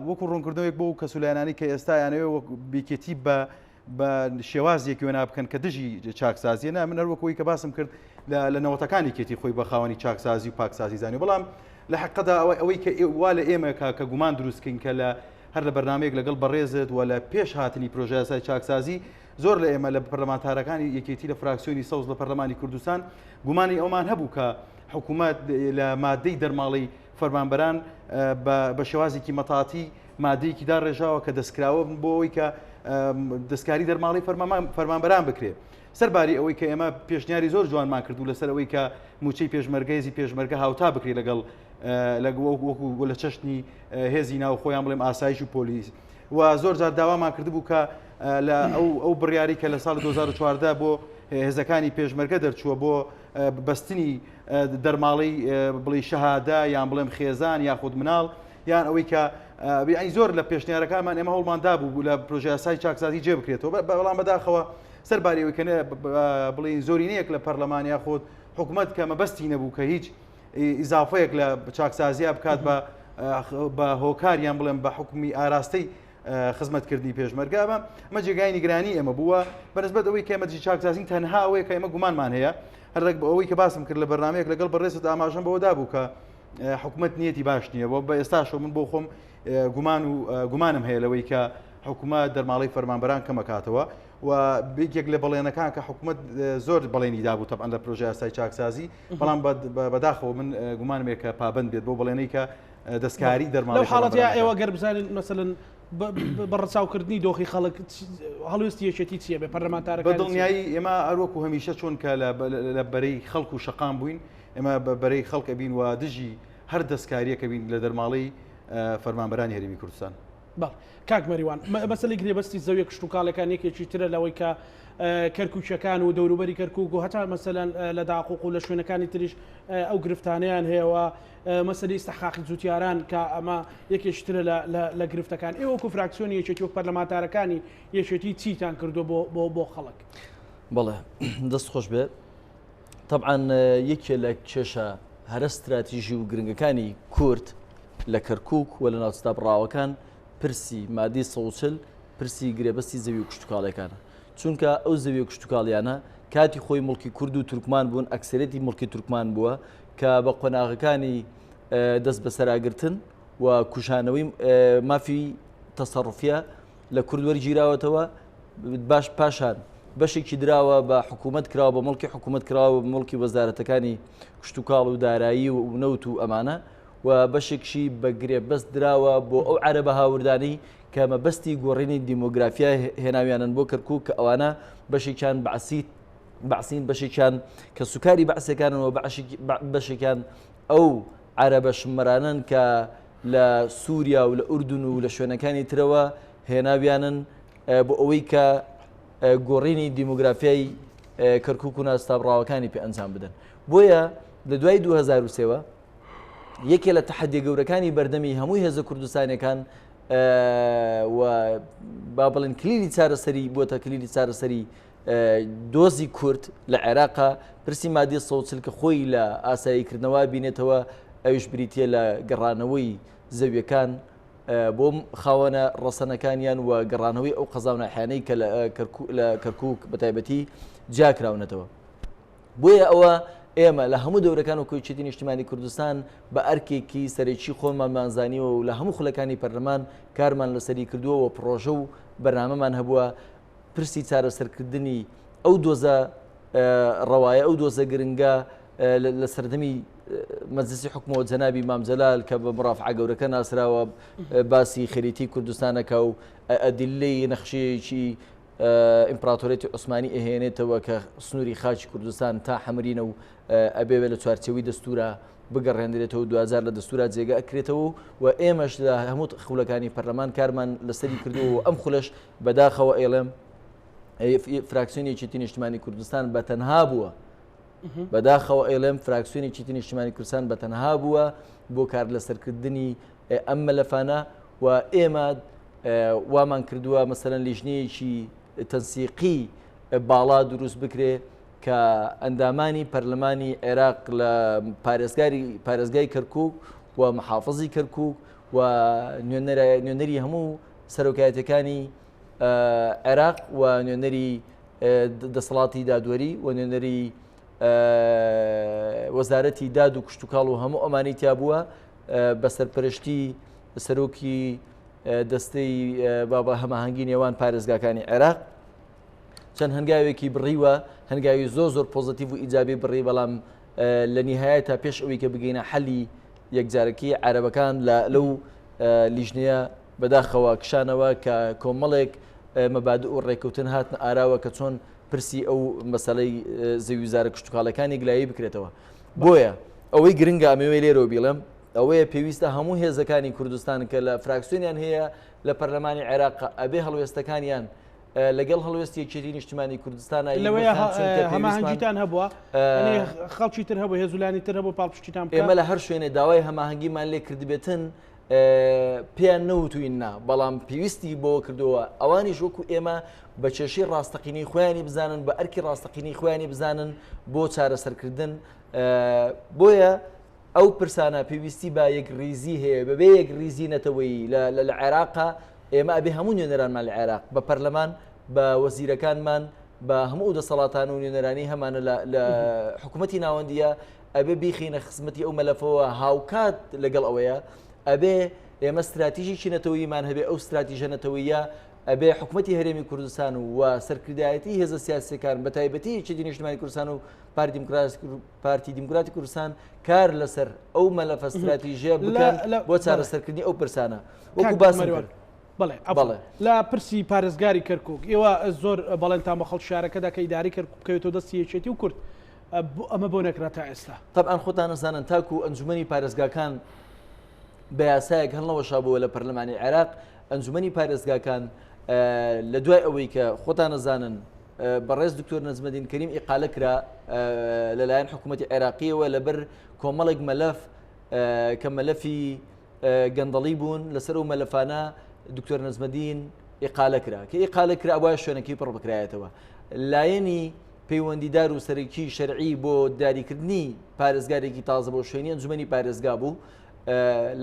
وەکو ڕوونکردنەوەیەک بۆ کەس و لایەنانی کە ئێستا یانەوێ وەک یەکێتی بە بە شێوازێک وێنا بکەن کە دژی چاکسازیە نا من هەر وەکو ئەوەی کە باسم کرد لە نەوەتەکان یەکێتی خۆی بە خاوەنی چاکسازی و پاکسازی زانی بەڵام لە حقدا ئەوەی ئەوەی کە وا لە ئێمە کە کە گومان دروستکەین کە لە هەر لە بەرنمەیەک لەگەڵ بەڕێزت و لە پێش هاتنی پرۆژەیاسای چاکسازی زۆر لە ئێمە لە پەرلەمانتارەکانی یەکێتی لە فراکسیۆنی سەوز لە پەرلەمانی کوردستان گومانی ئەومان هەبوو کە حکوومەت لە مادەی دەرماڵەی فەرمانبەران بە شێوازێکی مەتاتی مادەیەکی داڕێژاوە کە دەستکراوە بۆ ئەوەی کە دەستکاری دەرماڵەی فەرمانبەران بکرێت. سەرباری ئەوەی کە ئێمە پێشنیاری زۆر جوانمان کردو لەسەر ئەوەی کە موچەی پێشمەرگە هێزی پێشمەرگە هاوتا بکرێت لەگەڵ وەکو لە چەشنی هێزی ناوخۆیان بڵێم ئاسایش و پۆلیس و زۆر جار داوامان کردبوو کە لە ئەو ئەو بڕیاری کە لە ساڵی 2014 بۆ هێزەکانی پێشمەرگە دەرچووە بۆ بەستنی دەرماڵەی بڵێ شەهادە یان بڵێم خێزان یاخود مناڵ یان ئەوەی کە یانی زۆر لە پێشنیارەکانمان ئێمە هەوڵمان دابوو لە پرۆژەیاسای چاکسازی جێ بکرێتەوە بەڵام بەداخەوە سەرباری ئەوەی کە بڵێین زۆرینەیەک لە پەرلەمان یاخود حکوومەت کە مەبەستی نەبوو کە هیچ ئیزافەیەک لە چاکسازیە بکات بە بە هۆکار یان بڵێم بە حکومی ئاراستەی خزمەتکردنی پێشمەرگە ئەمە ئەمە جێگای نیگرانی ئێمە بووە بەنسبەت ئەوەی کە ئێمە دژی چاکسازین تەنها ئەوەیە کە ئێمە گومانمان هەیە هەر ئەوەی کە باسم کرد لە بەرنمەیەک لەگەڵ بەڕێزت ئاماژەم بەوە دابوو کە حکومەت نیەتی باش نییە بۆ بە ئێستاشەوە من بۆ خۆم گومان و گومانم هەیە لەوەی کە حکومەت دەرماڵەی فەرمانبەران کەمەکاتەوە و یەکێک لە بەڵێنەکان کە حکومەت زۆر بەڵێنی دابوو تەبعەن لە پرۆژە یاسای چاکسازی بەڵام بەداخەوە من گومانم هەیە کە پابند بێت بۆ بەڵێنەی کە دەستکاری دەرماڵەی لەو حاڵەتەیا فەرمانبەران ئێوە گەر بزانین مەسەلەن بە ڕەچاوکردنی دۆخی خەڵک هەڵوێستی یەکێتی چییە بێ بە پەرلەمانتارەکانی چییە؟ دڵنیایی ئێمە هەروەکو هەمیشە چۆن کە لە بەرەی خەڵک و شەقام بووین ئێمە بە بەرەی خەڵک ئەبین و دژی هەر دەستکارییەک ئەبین لە دەرماڵەی فەرمانبەرانی هەرێمی کوردستان. بەڵێ کاک مەریوان، مەسەلەی گرێبەستی زەویە کشتوکاڵیەکان یەکێکی ترە لەوەی کە کەرکوکیەکان و دەوروبەری کەرکوک و هەتا مەسەلەن لە داقوق و لە شوێنەکانی تریش ئەو گرفتانەیان هەیە و مەسەلەی ئیستحقاقی جوتیاران کە ئەمە یەکێکی ترە لە گرفتەکان. ئێوە وەکو فراکسیۆنی یەکێتی وەک پەرلەمانتارەکانی یەکێتی چیتان کردووە بۆ بۆ خەڵک؟ بەڵێ دەست خۆش بێ. تەبعەن یەکێ لە کێشە هەرە ستراتیژی و گرنگەکانی کورد لە کەرکوک و لە ناوچە دابڕاوەکان پرسی مادەی 140 پرسی گرێبەستی زەوی و کشتتوکاڵیەکانە چونکە ئەو زەوی و کشتتوکاڵیانە کاتی خۆی مڵکی کورد و تورکمان بوون ئەکسەرێتی مڵکی تورکمان بووە کە بە قۆناغەکانی دەست بەسەراگرتن و کوژانەوەی مافی تەسەڕفیە لە کورد وەرگیراوەتەوە باش پاشان بەشێکی دراوە بە حکوومەت کراوە بە مڵکی حکوومەت کراوە بە مڵکی وەزارەتەکانی کشتتوکاڵ و دارایی و نەوت و ئەمانە و بەشێکشی بە گرێبەست دراوە بۆ ئەو عەرەبە هاوردانەی کە مەبەستی گۆڕینی دیمۆگرافیا هێناویانن بۆ کەرکوک کە ئەوانە بەشێکیان بەعسی بەعسین بەشێکیان کە سوکاری بەعسەکانن و بەشێکیان ئەو عەرەبە شمەرانن کە لە سووریا و لە ئوردن و لە شوێنەکانی ترەوە هێناویانن بۆ ئەوەی کە گۆڕینی دیموگرافیای کەرکک و ناستابڕاوەکانی پێ ئەنجام بدەن بۆیە لە دوای 2023ەوە یەکێ لە تەحەدیە گەورەکانی بەردەمی هەموو هێزە کوردستانەکان و با بڵێن کلیلی چارەسەری بۆتە کلیلی چارەسەری دۆزی کورد لە عێراقا پرسی مادی 140 کە خۆی لە ئاساییکردنەوە بینێتەوە ئەویش بریتە لە گەڕانەوەی زەویەکان بۆ خاوەنە ڕەسەنەکانیان و گەڕانەوەی ئەو قەزا و ناحیانەی کە لە کەرکوک بە تایبەتی جیاکراونەتەوە. بۆیە ئەوە ئێمە لە هەموو دەورەکان و کۆیچێتی نیشتیمانی کوردستان بە ئەرکێکی سەرەکی خۆمانمان زانیوە و لە هەموو خولەکانی پەرلەمان کارمان لەسەری کردووە و پڕۆژە و بەرنامەمان هەبووە پرسی چارەسەرکردنی ئەو دۆزە ڕەوایە ئەو دۆزە گرنگە لە سەردەمی مەجلسی حکومەوە جەنابی مام جەلال کە بە مڕافعە گەورەکە ناسراوە باسی خەریتی کوردستانەکە و ئەدیلەی نەخشەیەکی ئیمپراتۆریەتی عوسمانی ئەهێنێتەوە کە سنووری خاکی کوردستان تا حەمرینە و ئەبێ لە چوارچێوەی دەستورە بگەڕێندرێتەوە دواجار لە دەستورا جێگە ئەکرێتەوە و ئێمەش لە هەموو خولەکانی پەرلەمان کارمان لەسەری کردووە و ئەم خولەش بەداخەوە ئەیڵێم فراکسیۆنی یەکێتی نیشتمانی کوردستان بە تەنها بووە بەداخەوە ئەیڵێم فراکسیۆنی یەکێتی نیشتمانی کوردستان بە تەنها بووە بۆ کار لەسەرکردنی ئەم مەلەفانە و ئێمە وامان کردووە مەسەلەن لیژنەیەکی تەنسیقی باڵا دروست بکرێ کە ئەندامانی پەرلەمانی عێراق لە پارێزگاری پارێزگای کەرکک و محافزی کەرکک و نوێنەری هەموو سەرۆکایەتەکانی عێراق و نوێنەری دەسەڵاتی دادوەری و نوێنەری وەزارەتی داد و کشتتوکاڵ و هەموو ئەمانی تیا بووە بە سەرپەرشتی سەرۆکی دەستەی بابا هەماهەنگی نێوان پارێزگاکانی عێراق چەند هەنگاوێکی بڕیوە هەنگاوی زۆر زۆر پۆزتیڤ و ئیجابی بڕی بەڵام لە نیهایەتا پێش ئەوەی کە بگەینە حەلی یەکجارەکی عەرەبەکان لە لەو لیژنەیە بەداخەوە کشانەوە کە کۆمەڵێک مەبادئ و ڕێککەوتن هاتنە ئاراوە کە چۆن پرسی ئەو مەسەلەی زەویوزارە کشتوکاڵەکانی گلایی بکرێتەوە. بۆیە ئەوەی گرنگە ئەمەوێ لێرەوە بیڵێم ئەوەیە پێویستە هەموو هێزەکانی کوردستان کە لە فراکسیۆنیان هەیە لە پەرلەمانی عێراق ئەبێ هەڵوێستەکانیان لەگەڵ هەڵوێستی یەکێتی نیشتمانی کوردستان لەوەیە هەماهەنگیتان هەبووە خەڵکی تر هەبوو هێزولانی تر هەبوو پاڵپشتیتان ئێمە لە هەر شوێنێ داوای هەماهەنگیمان لێ کردبێتن پێیان نەوتوین نا بەڵام پێویستی بۆ کردووە ئەوانیش وەکو ئێمە بە کێشەی ڕاستەقینەی خۆیانی بزانن بە ئەرکی ڕاستەقینەی خۆیانی بزانن بۆ چارەسەرکردن بۆیە ئەو پرسانە پێویستی بە یەکڕیزی هەیە بەبێ یەکڕیزی نەتەوەیی لە عێراقا ئێمە ئەبێ هەموو نوێنەرانمان لە عێراق بە پەرلەمان بە وەزیرەکانمان بە هەموو ئەو دەسەڵاتان و نوێنەرانی هەمانە لە حکوومەتی ناوەندیە ئەبێ بیخینە خزمەتی ئەو مەلەفەوە هاوکات لەگەڵ ئەوەیە ئەبێ ئێمە ستراتیژێکی نەتەوەییمان هەبێ ئەو ستراتیژە نەتەوەیە ئەبێ حکوومەتی هەرێمی کوردستان و سەرکردایەتی هێزە سیاسەکان بە تایبەتی یەکێتی نیشتمانی کوردستان و پارتی دیموکراتی پارتی دیموکراتی کوردستان کار لەسەر ئەو مەلەفە ستراتیژیە بکەن بۆ چارەسەرکردنی ئەو پرسانە وەکو باسم کرد. بەڵێ بەڵێ لە پرسی پارێزگاری کەرکک ئێوە زۆر بەڵێنتان بە خەڵک شارەکەدا کە ئیداری کەرکک بکەوێتەوە دەستی یەکێتی و کورد ئەمە بۆ نەکرا تا ئێستا؟ تەبعەن خۆتان ئەزانن تاکو ئەنجومەنی پارێزگاکان بە یاسایەک هەڵنەوەشابووە لە پەرلەمانی عێراق ئەنجومەنی پارێزگاکان لە دوای ئەوەی کە خۆتان ئەزانن بەڕێز دکتۆر نەجمەدین کەریم ئیقالە کرا لەلایەن حکوومەتی عێراقیەوە لەبەر کۆمەڵێک مەلەف کە مەلەفی گەندەڵی بوون لەسەر ئەو مەلەفانە دکتۆر نەجمەدین ئیقالە کرا کە ئیقالە کرا وایە شوێنەکەی پڕ بکرایەتەوە لایەنی پەیوەندیدار و سەرەکی شەرعی بۆ دیاریکردنی پارێزگارێکی تازە بۆ شوێنی ئەنجومەنی پارێزگا بوو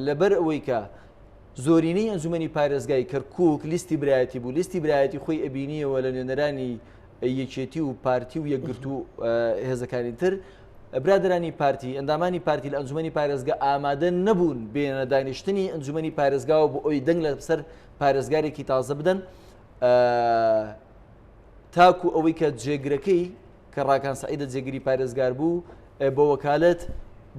لەبەر ئەوەی کە زۆرینەی ئەنجومەنی پارێزگای کەرکک لیستی برایەتی بوو لیستی برایەتی خۆی ئەبینیەوە لە نوێنەرانی یەکێتی و پارتی و یەکگرتو هێزەکانی تر برادرانی پارتی ئەندامانی پارتی لە ئەنجومەنی پارێزگا ئامادە نەبوون بێنە دانیشتنی ئەنجومەنی پارێزگاوە بۆ ئەوی دەنگ لەسەر پارێزگارێکی تازە بدەن تاکو ئەوەی کە جێگرەکەی کە ڕاکان سعیدە جێگری پارێزگار بوو بە وەکالەت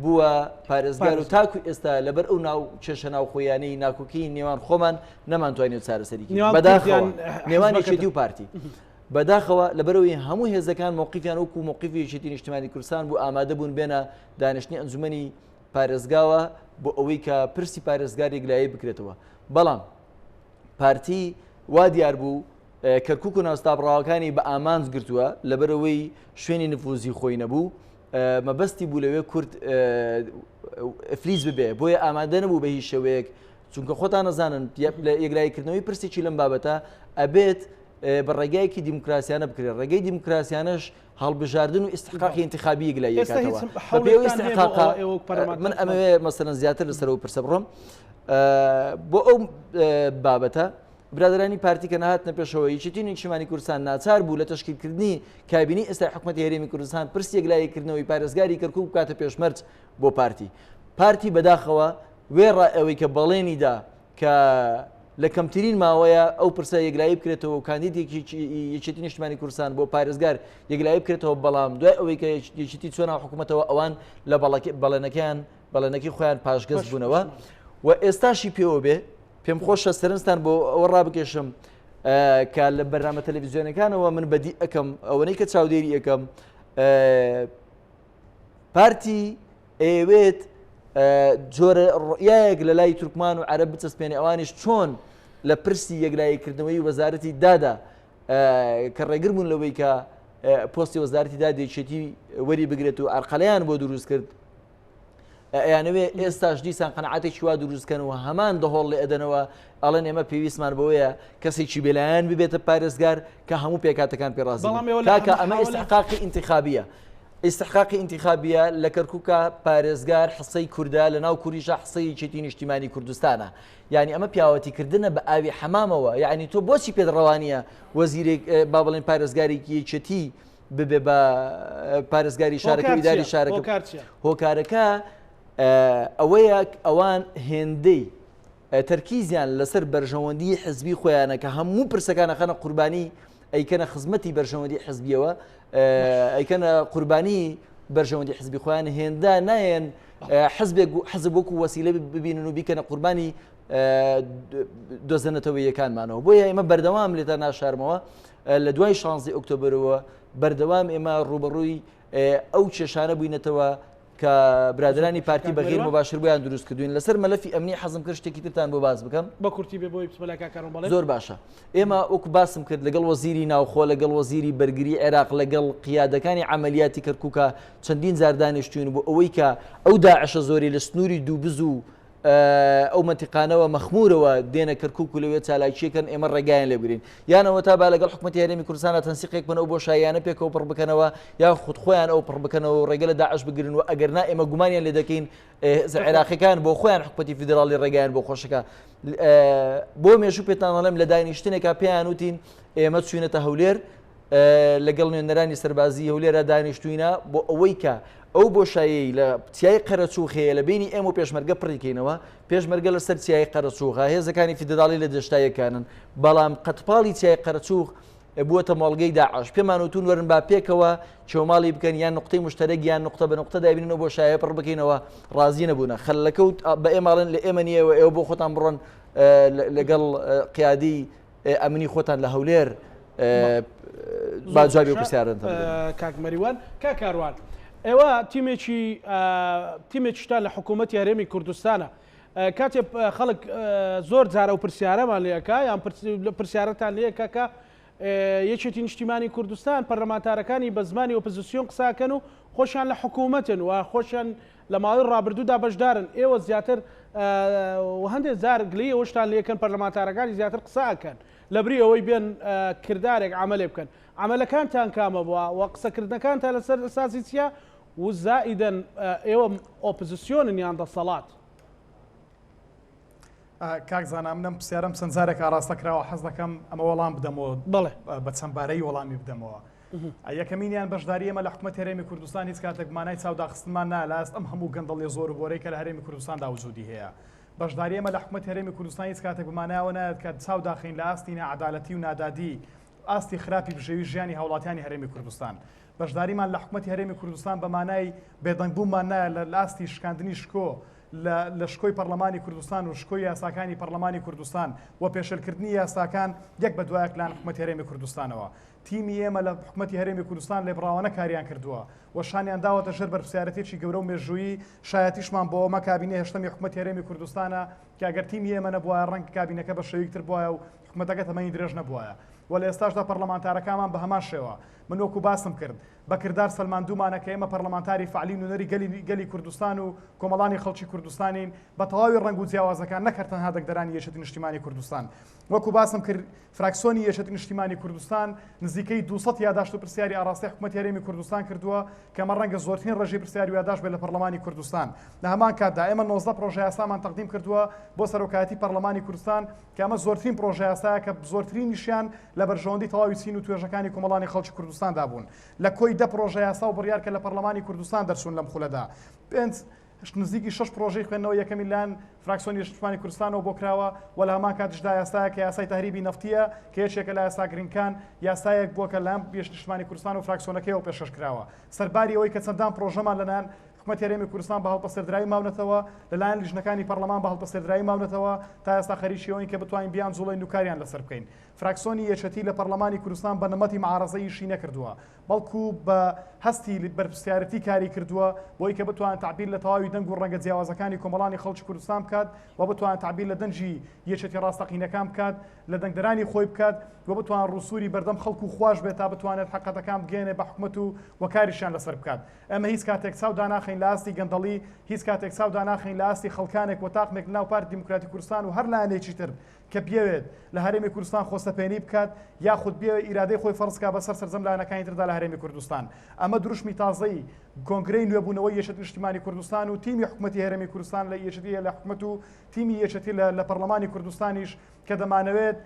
بووە پارێزگار و تاکو ئێستا لەبەر ئەو ناو کێشە ناوخۆیانەی ناکۆکی نێوان خۆمان نەمانتوانێت چارەسەری بەداخەوە نێوان یەکێتی و پارتی بەداخەوە لەبەرەوەی هەموو هێزەکان موقیفیان وەکو موقیفی یەکێتی نیشتمانی کوردستان بوو ئامادە بوون بێنە دانیشتنی ئەنجومەنی پارێزگاوە بۆ ئەوەی کە پرسی پارێزگار یەکلایی بکرێتەوە بەڵام پارتی وا دیار بوو کەرکوک و ناوچەدابڕاوەکانی بە ئامانج گرتووە، لەبەرئەوەی شوێنی نفوزی خۆی نەبوو، مەبەستی بوو لەوێ کورد ئفلیس ببێ، بۆیە ئامادە نەبوو بە هیچ شێوەیەک، چونکە خۆتان ئەزانن لە یەکلاییکردنەوەی پرسێکی لەم بابەتە ئەبێت بە ڕێگایەکی دیموکراسیانە بکرێت، ڕێگەی دیموکراسیانەش هەڵبژاردن و ئیستحقاقی ئینتخابی یەکلایی یەکاتەوە. بەپێی ئەو ئیستحقاقە من ئەمەوێ مەسەلەن زیاتر لەسەر ئەو پرسە بڕۆم بۆ ئەو بابەتە برادەرانی پارتی کە نەهاتنە پێشەوە، یەکێتی نیشتیمانی کوردستان ناچار بوو لە تەشکیلکردنی کابینەی ئێستای حکومەتی هەرێمی کوردستان پرسی یەکلاییکردنەوەی پارێزگاری کەرکوک بکاتە پێشمەرج بۆ پارتی. پارتی بەداخەوە وێڕای ئەوەی کە بەڵێنی دا کە لە کەمترین ماوەیە ئەو پرسە یەکلایی بکرێتەوە و کاندیدی یەکێتی نیشتمانی کوردستان بۆ پارێزگار یەکلایی بکرێتەوە، بەڵام دوای ئەوەی کە یەکێتی چووە ناو حکومەتەوە ئەوان لە بەڵێنەکەیان بەڵێنەکەی خۆیان پاشگەز بوونەوە و ئێستاشی پێوە بێ پێم خۆشە سەرنجتان بۆ ئەوە ڕابکێشم کە لە بەرنامە تەلەڤیزیۆنەکانەوە من بەدی ئەەکەم ئەوەنەی کە چاودێری ئەەکەم پارتی ئەیەوێت جۆرە ڕوئیایەک لە لای تورکمان و عەرەب بچەسپێنێ ئەوانیش چۆن لە پرسی یەکلاییکردنەوەی وەزارەتی دادا کە ڕێگر بوون لەوەی کە پۆستی وەزارەتی داد یەکێتی وەری بگرێت و ئەرقەلەیان بۆ دروست کرد ئەیانەوێ ئێستاش دیسان قەنەعاتێکی وا دروستکەن و هەمان دەهۆڵ لێ ئەدەنەوە ئەڵێن ئێمە پێویستمان بەوەیە کەسێکی بێلایەن ببێتە پارێزگار کە هەموو پێکاتەکان پێ ڕازی کاکە ئەمە ئیستحقاقی ئینتخابیە ئیستحقاقی ئینتخابیە لە کەرکووکە پارێزگار حسەی کوردە لە ناو کوریشە حسەی یەکێتی نیشتیمانی کوردستانە یعنی ئەمە پیاوەتی کردنە بە ئاوی حەمامەوە یعنی تۆ بۆچی پێت ڕەوانیە وەزیرێک با بڵێن پارێزگارێکی یەکێتی ببێ بە پارێزگاری شارەکە ئیداری شارەکە هۆکارەکە ئەوەیە ئەوان هێندەی تەرکیزیان لەسەر بەرژەوەندی حزبی خۆیانە کە هەموو پرسەکان ئەخەنە قوربانی ئەیکەنە خزمەتی بەرژەوەندی حزبیەوە ئەیکەنە قوربانی بەرژەوەندی حزبی خۆیان هێندە نایەن حزبێک حزب وەکو وەسیلە ببینن و بیکەنە قوربانی دۆزە نەتەوەیەکانمانەوە بۆیە ئێمە بەردەوام لێتە ناشارمەوە لە دوای شانزی ئۆکتۆبرەوە بەردەوام ئێمە ڕوبەڕووی ئەو کێشانە بووینەتەوە کە برادەرانی پارتی بە غیر مباشر بۆیان دروست کردوین لەسەر مەلەفی ئەمنی حەزم کرد شتێکی ترتان بۆ باس بکەم بە کورتی بێ بۆی بچمە لای کاک کاروان بەڵێ زۆر باشە ئێمە وەکو باسم کرد لەگەڵ وەزیری ناوخۆ لەگەڵ وەزیری بەرگری عێراق لەگەڵ قیادەکانی عملیاتی کەرکووکە چەندین جار دانیشتوین بۆ ئەوەی کە ئەو داعشە زۆری لە سنووری دووبز و ئەو مەنتیقانەوە مەخمورەوە دێنە کەرکوک و لەوێ چالاکیەکەن ئێمە ڕێگایان لێ بگرین یانەوە تا با لەگەڵ حکومەتی هەرێمی کوردستانە تەنسیقێک بن ئەو بۆشاییانە پێکەوە پڕ بکەنەوە یا خود خۆیان ئەو پڕ بکەنەوە و ڕێگە لە داعش بگرن و ئەگەر نا ئێمە گومانیان لێ دەکەین هێزە عێراقیەکان بۆ خۆیان حکومەتی فیدراڵی ڕێگایان بۆ خۆشەکە بۆ مێژوو پێتان دەڵێم لە دانیشتنێکا پێیان وتین ئێمە چوینەتە هەولێر لەگەڵ نوێنەرانی سەربازی هەولێرا دانیشتوینە بۆ ئەوەی کە ئەو بۆشایەی لە چیای قەرەچووخ هەیە لە بینی ئێمە و پێشمەرگە پڕیکەینەوە پێشمەرگە لەسەر چیای قەرەچووخە هێزەکانی فیدراڵی لە دەشتایەکانن بەڵام قەتپاڵی چیای قەرەچووخ بووەتە مۆڵگەی داعش پێمان وتون وەرن با پێکەوە چێوماڵی بکەن یان نقطەی مشتەرەک یان نقطە بە نقطە دابینن و بۆشایە پڕ بکەینەوە ڕازی نەبوونە خەلەکە و بە ئێماڵن لە ئێمە نییەوە ئێوە بۆ خۆتان بڕۆن لەگەڵ قیادی ئەمنی خۆتان لە هەولێر با جوابی ئەو پرسیارەتان بدەم. کاک مەریوان کاک کاروان ئێوە تیمێکی تیمێکیشتان لە حکوومەتی هەرێمی کوردستانە کاتێ خەڵک زۆر جار ئەو پرسیارەمان لێکا یان پرسیارەتان لێکا کە یەکێتی نیشتیمانی کوردستان پەرلەمانتارەکانی بە زمانی ئۆپزسیۆن قساکەن و خۆشیان لە حکوومەتن و خۆشیان لە ماوەی ڕابردوودا بەشدارن، ئێوە زیاتر و هەندێک جار گلەیی ئەوەشتان لێکەن پەرلەمانتارەکانی زیاتر قسە ئەکەن لەبری ئەوەی بێن کردارێک عەمەلێ بکەن، عەمەلەکانتان کامە بووە و قسەکردنەکانتان لەسەر ئەساسی چییە و زائیدەن ئێوە ئۆپزسیۆنن یان دەسەڵات؟ کاک زانا من ئەم پرسیارەم چەند جارێک ئاراستە کراوە حەز دەکەم ئەمە وەڵام بدەمەوە بەڵێ بە چەند بارەی وەڵامی بدەمەوە. یەکەمینیان بەشداری ئێمە لە حکومەتی هەرێمی کوردستان هیچ کاتێک مانای چاوداخستنمان نایە لە ئاست ئەم هەموو گەندەڵیە زۆر و بۆرەی کە لە هەرێمی کوردستاندا وجودی هەیە. بەشداری ئێمە لە حکومەتی هەرێمی کوردستان هیچ کاتێک بە مانای ئەوە نایەت کە چاو داخەین لە ئاستی ناعەدالەتی و نادادی ئاستی خراپی بژێوی ژیانی هاوڵاتیانی هەرێمی کوردستان. بەشداریمان لە حکومەتی هەرێمی کوردستان بە مانای بێدەنگبوونمان نایە لە ئاستی شکاندنی شکۆ لە لە شکۆی پەڕلەمانی کوردستان و شکۆی یاساکانی پەڕلەمانی کوردستان و پێشێلکردنی یاساکان یەک بە دوایەک لایەن حکومەتی هەرێمی کوردستانەوە. تیمی ئێمە لە حکومەتی هەرێمی کوردستان لێبڕاوانە کاریان کردووە و شانیان داوەتە ژێر بەرپرسیارەتیەکی گەورە و مێژوویی، شایەتیشمان بۆ ئەمە کابینەی هەشتەمی حکومەتی هەرێمی کوردستانە کە ئەگەر تیمی ئێمە نەبوایە ڕەنگە کابینەکە بە شێوەیەکی تر بوایە و حکومەتەکە تەمەنی درێژ نەبوایە و لە ئێستاشدا پەرلەمانتارەکانمان بە هەمان شێوە من وەکو باسم کرد بە کردار سەلماندوومانە کە ئێمە پەرلەمانتاری فەعلی و نوێنەری گەلی گەلی کوردستان و کۆمەڵانی خەڵکی کوردستانین بە تەواوی ڕەنگ و جیاوازەکان نەک هەر تەنها دەنگدەرانی یەکێتی نیشتیمانی کوردستان وەکو باسم کرد فراکسۆنی یەکێتی نیشتیمانی کوردستان نزیکەی 200 یاداشت و پرسیاری ئاراستەی حکومەتی هەرێمی کوردستان کردووە کە ئەمە ڕەنگە زۆرترین ڕێژەی پرسیار و یاداشت بێت لە پەرلەمانی کوردستان. لە هەمان کاتدا ئێمە 19 پرۆژەیاسامان تەقدیم کردووە بۆ سەرۆکایەتی پەرلەمانی کوردستان کە ئەمە زۆرترین پرۆژەیاسایە کە زۆرترینیشیان لە بەرژەوەندی تەواوی چین و توێژەکانی کۆمەڵانی خەڵکی کوردستاندا بوون. لە کۆی دە پرۆژەیاسا و بڕیار کە لە پەرلەمانی کوردستان دەرچوون لەم خولەدا پێنج نزیکی شەش پرۆژەی خوێندنەوەی یەکەمی لایەن فراکسیۆنی نیشتمانی کوردستانەوە بۆ کراوە و لە هەمان کاتیشدا یاسایەک کە یاسای تەهریبی نەفتییە کە یەکێکە لە یاسا گرنگکان یاسایەک بووە کە لایەن یەکێتی نیشتمانی کوردستان و فراکسیۆنەکەیەوە پێشکەش کراوە سەرباری ئەوەی کە چەندان پرۆژەمان لەلایەن. حکومەتی هەرێمی کوردستان بە هەڵپەسێردراوی ماونەتەوە، لەلایەن لیژنەکانی پەڕلەمان بە هەڵپەسێردراوی ماونەتەوە، تا ئێستا خەریکی ئەوەین کە بتوانین بیانجوڵێین و کاریان لەسەر بکەین. فراکسۆنی یەکێتی لە پەڕلەمانی کوردستان بە نمەتی معارەزە ئیشی نەکردووە، بەڵکو بە هەستی بەرپرسیارێتی کاری کردووە بۆی کە بتوانێت تەعبیر لە تەواوی دەنگ و ڕەنگە جیاوازەکانی کۆمەڵانی خەڵکی کوردستان بکات و بتوانێت تەعبیر لە دەنگی یەکێتی ڕاستەقینەکان بکات، لە دەنگدەرانی خۆی بکات و بتوانێت ڕووسووری بەردەم خەڵک و خواش بێت تا بتوانێت حەقەتەکان بگەیەنێت بە حکومەت و و کاریشیان لەسەر بکات. ئێمە هیچ کاتێک چاو داناخەین لە ئاستی گەندەڵی، هیچ کاتێک چاو داناخەین لە ئاستی خەڵکانێک و تاقمێک لەناو پارتی دیموکراتی کوردستان و هەر لایەنێکی تر کە بیەوێت لە هەرێمی کوردستان خۆسەپێنی بکات یاخود بیەوێت ئیرادەی خۆی فەرز بکات بەسەر سەرجەم لایەنەکانی تردا لە هەرێمی کوردستان. ئەمە دروشمی تازەی کۆنگرەی نوێبوونەوەی یەکێتی نیشتیمانی کوردستان و تیمی حکومەتی هەرێمی کوردستان لە یەکێتی لە حکومەت و تیمی یەکێتی لە پەرلەمانی کوردستانیش کە دەمانەوێت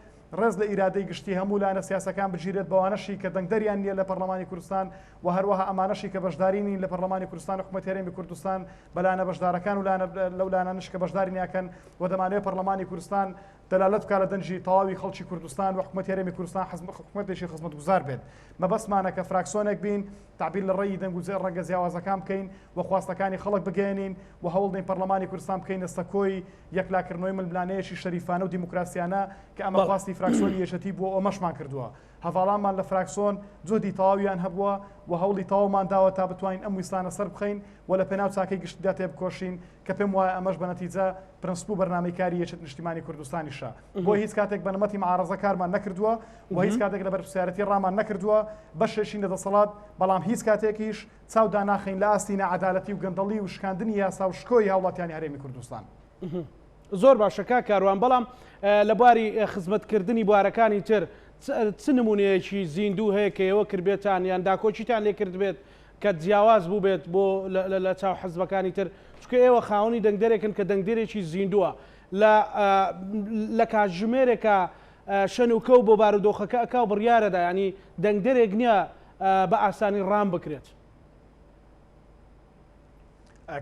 ڕێز لە ئیرادەی گشتی هەموو لایەنە سیاسەکان بگیرێت بەوانەشی کە دەنگدەریان نییە لە پەرلەمانی کوردستان و هەروەها ئەمانەشی کە بەشداری نین لە پەرلەمانی کوردستان و حکومەتی هەرێمی کوردستان بە لایەنە بەشدارەکان و لایەنە لەو لایەنانەش کە بەشداری ناکەن و دەمانەوێت پەرلەمانی کوردستان دەلالەت بکات لە دەنگی تەواوی خەڵکی کوردستان و حکومەتی هەرێمی کوردستان حکومەتێکی خزمەتگوزار بێت. مەبەستمانە کە فراکسۆنێک بین تەعبیر لە ڕەئی دەنگ و ڕەنگە جیاوازەکان بکەین و خواستەکانی خەڵک بگەیەنین و هەوڵدەین پەرلەمانی کوردستان بکەینە سەکۆی یەکلاکردنەوەی ململانێیەکی شەریفانە و دیموکراسیانە کە ئەمە خواستی فراکسۆنی یەکێتی بووە و ئەمەشمان کردووە. هەڤاڵانمان لە فراکسۆن جوهدی تەواویان هەبووە و هەوڵی تەواومان داوە تا بتوانین ئەم ویستانە سەربخەین و لە پێناو چاکەی گشتیدا تێبکۆشین کە پێم وایە ئەمەش بە نەتیجە پرەنسپ و بەرنامەی کاری یەکێتی نیشتیمانی کوردستانیشە. بۆیە هیچ کاتێک بە نمەتی معارەزە کارمان نەکردووە و هیچ کاتێک لە بەرپرسیارێتی ڕامان نەکردووە، بەشێکین لە دەسەڵات، بەڵام هیچ کاتێکیش چاو داناخەین لە ئاستی ناعەدالەتی و گەندەڵی و شکاندنی یاسا و شکۆی هاوڵاتیانی هەرێمی کوردستان. زۆر باشە کاک کاروان، بەڵام لە بواری خزمەتکردنی بوارەکانی تر چ نمونەیەکی زیندوو هەیە کە ئێوە کردبێتان یان داکۆکیتان لێ کردبێت کە جیاواز بووبێت بۆ لە چاو حزبەکانی تر، چونکە ئێوە خاوەنی دەنگدەرێکن کە دەنگدەرێکی زیندووە لە لە کاتژمێرێکا شەن و کەو بۆ بارودۆخەکە ئەکا و بڕیارەدا، یانی دەنگدەرێک نییە بە ئاسانی ڕام بکرێت.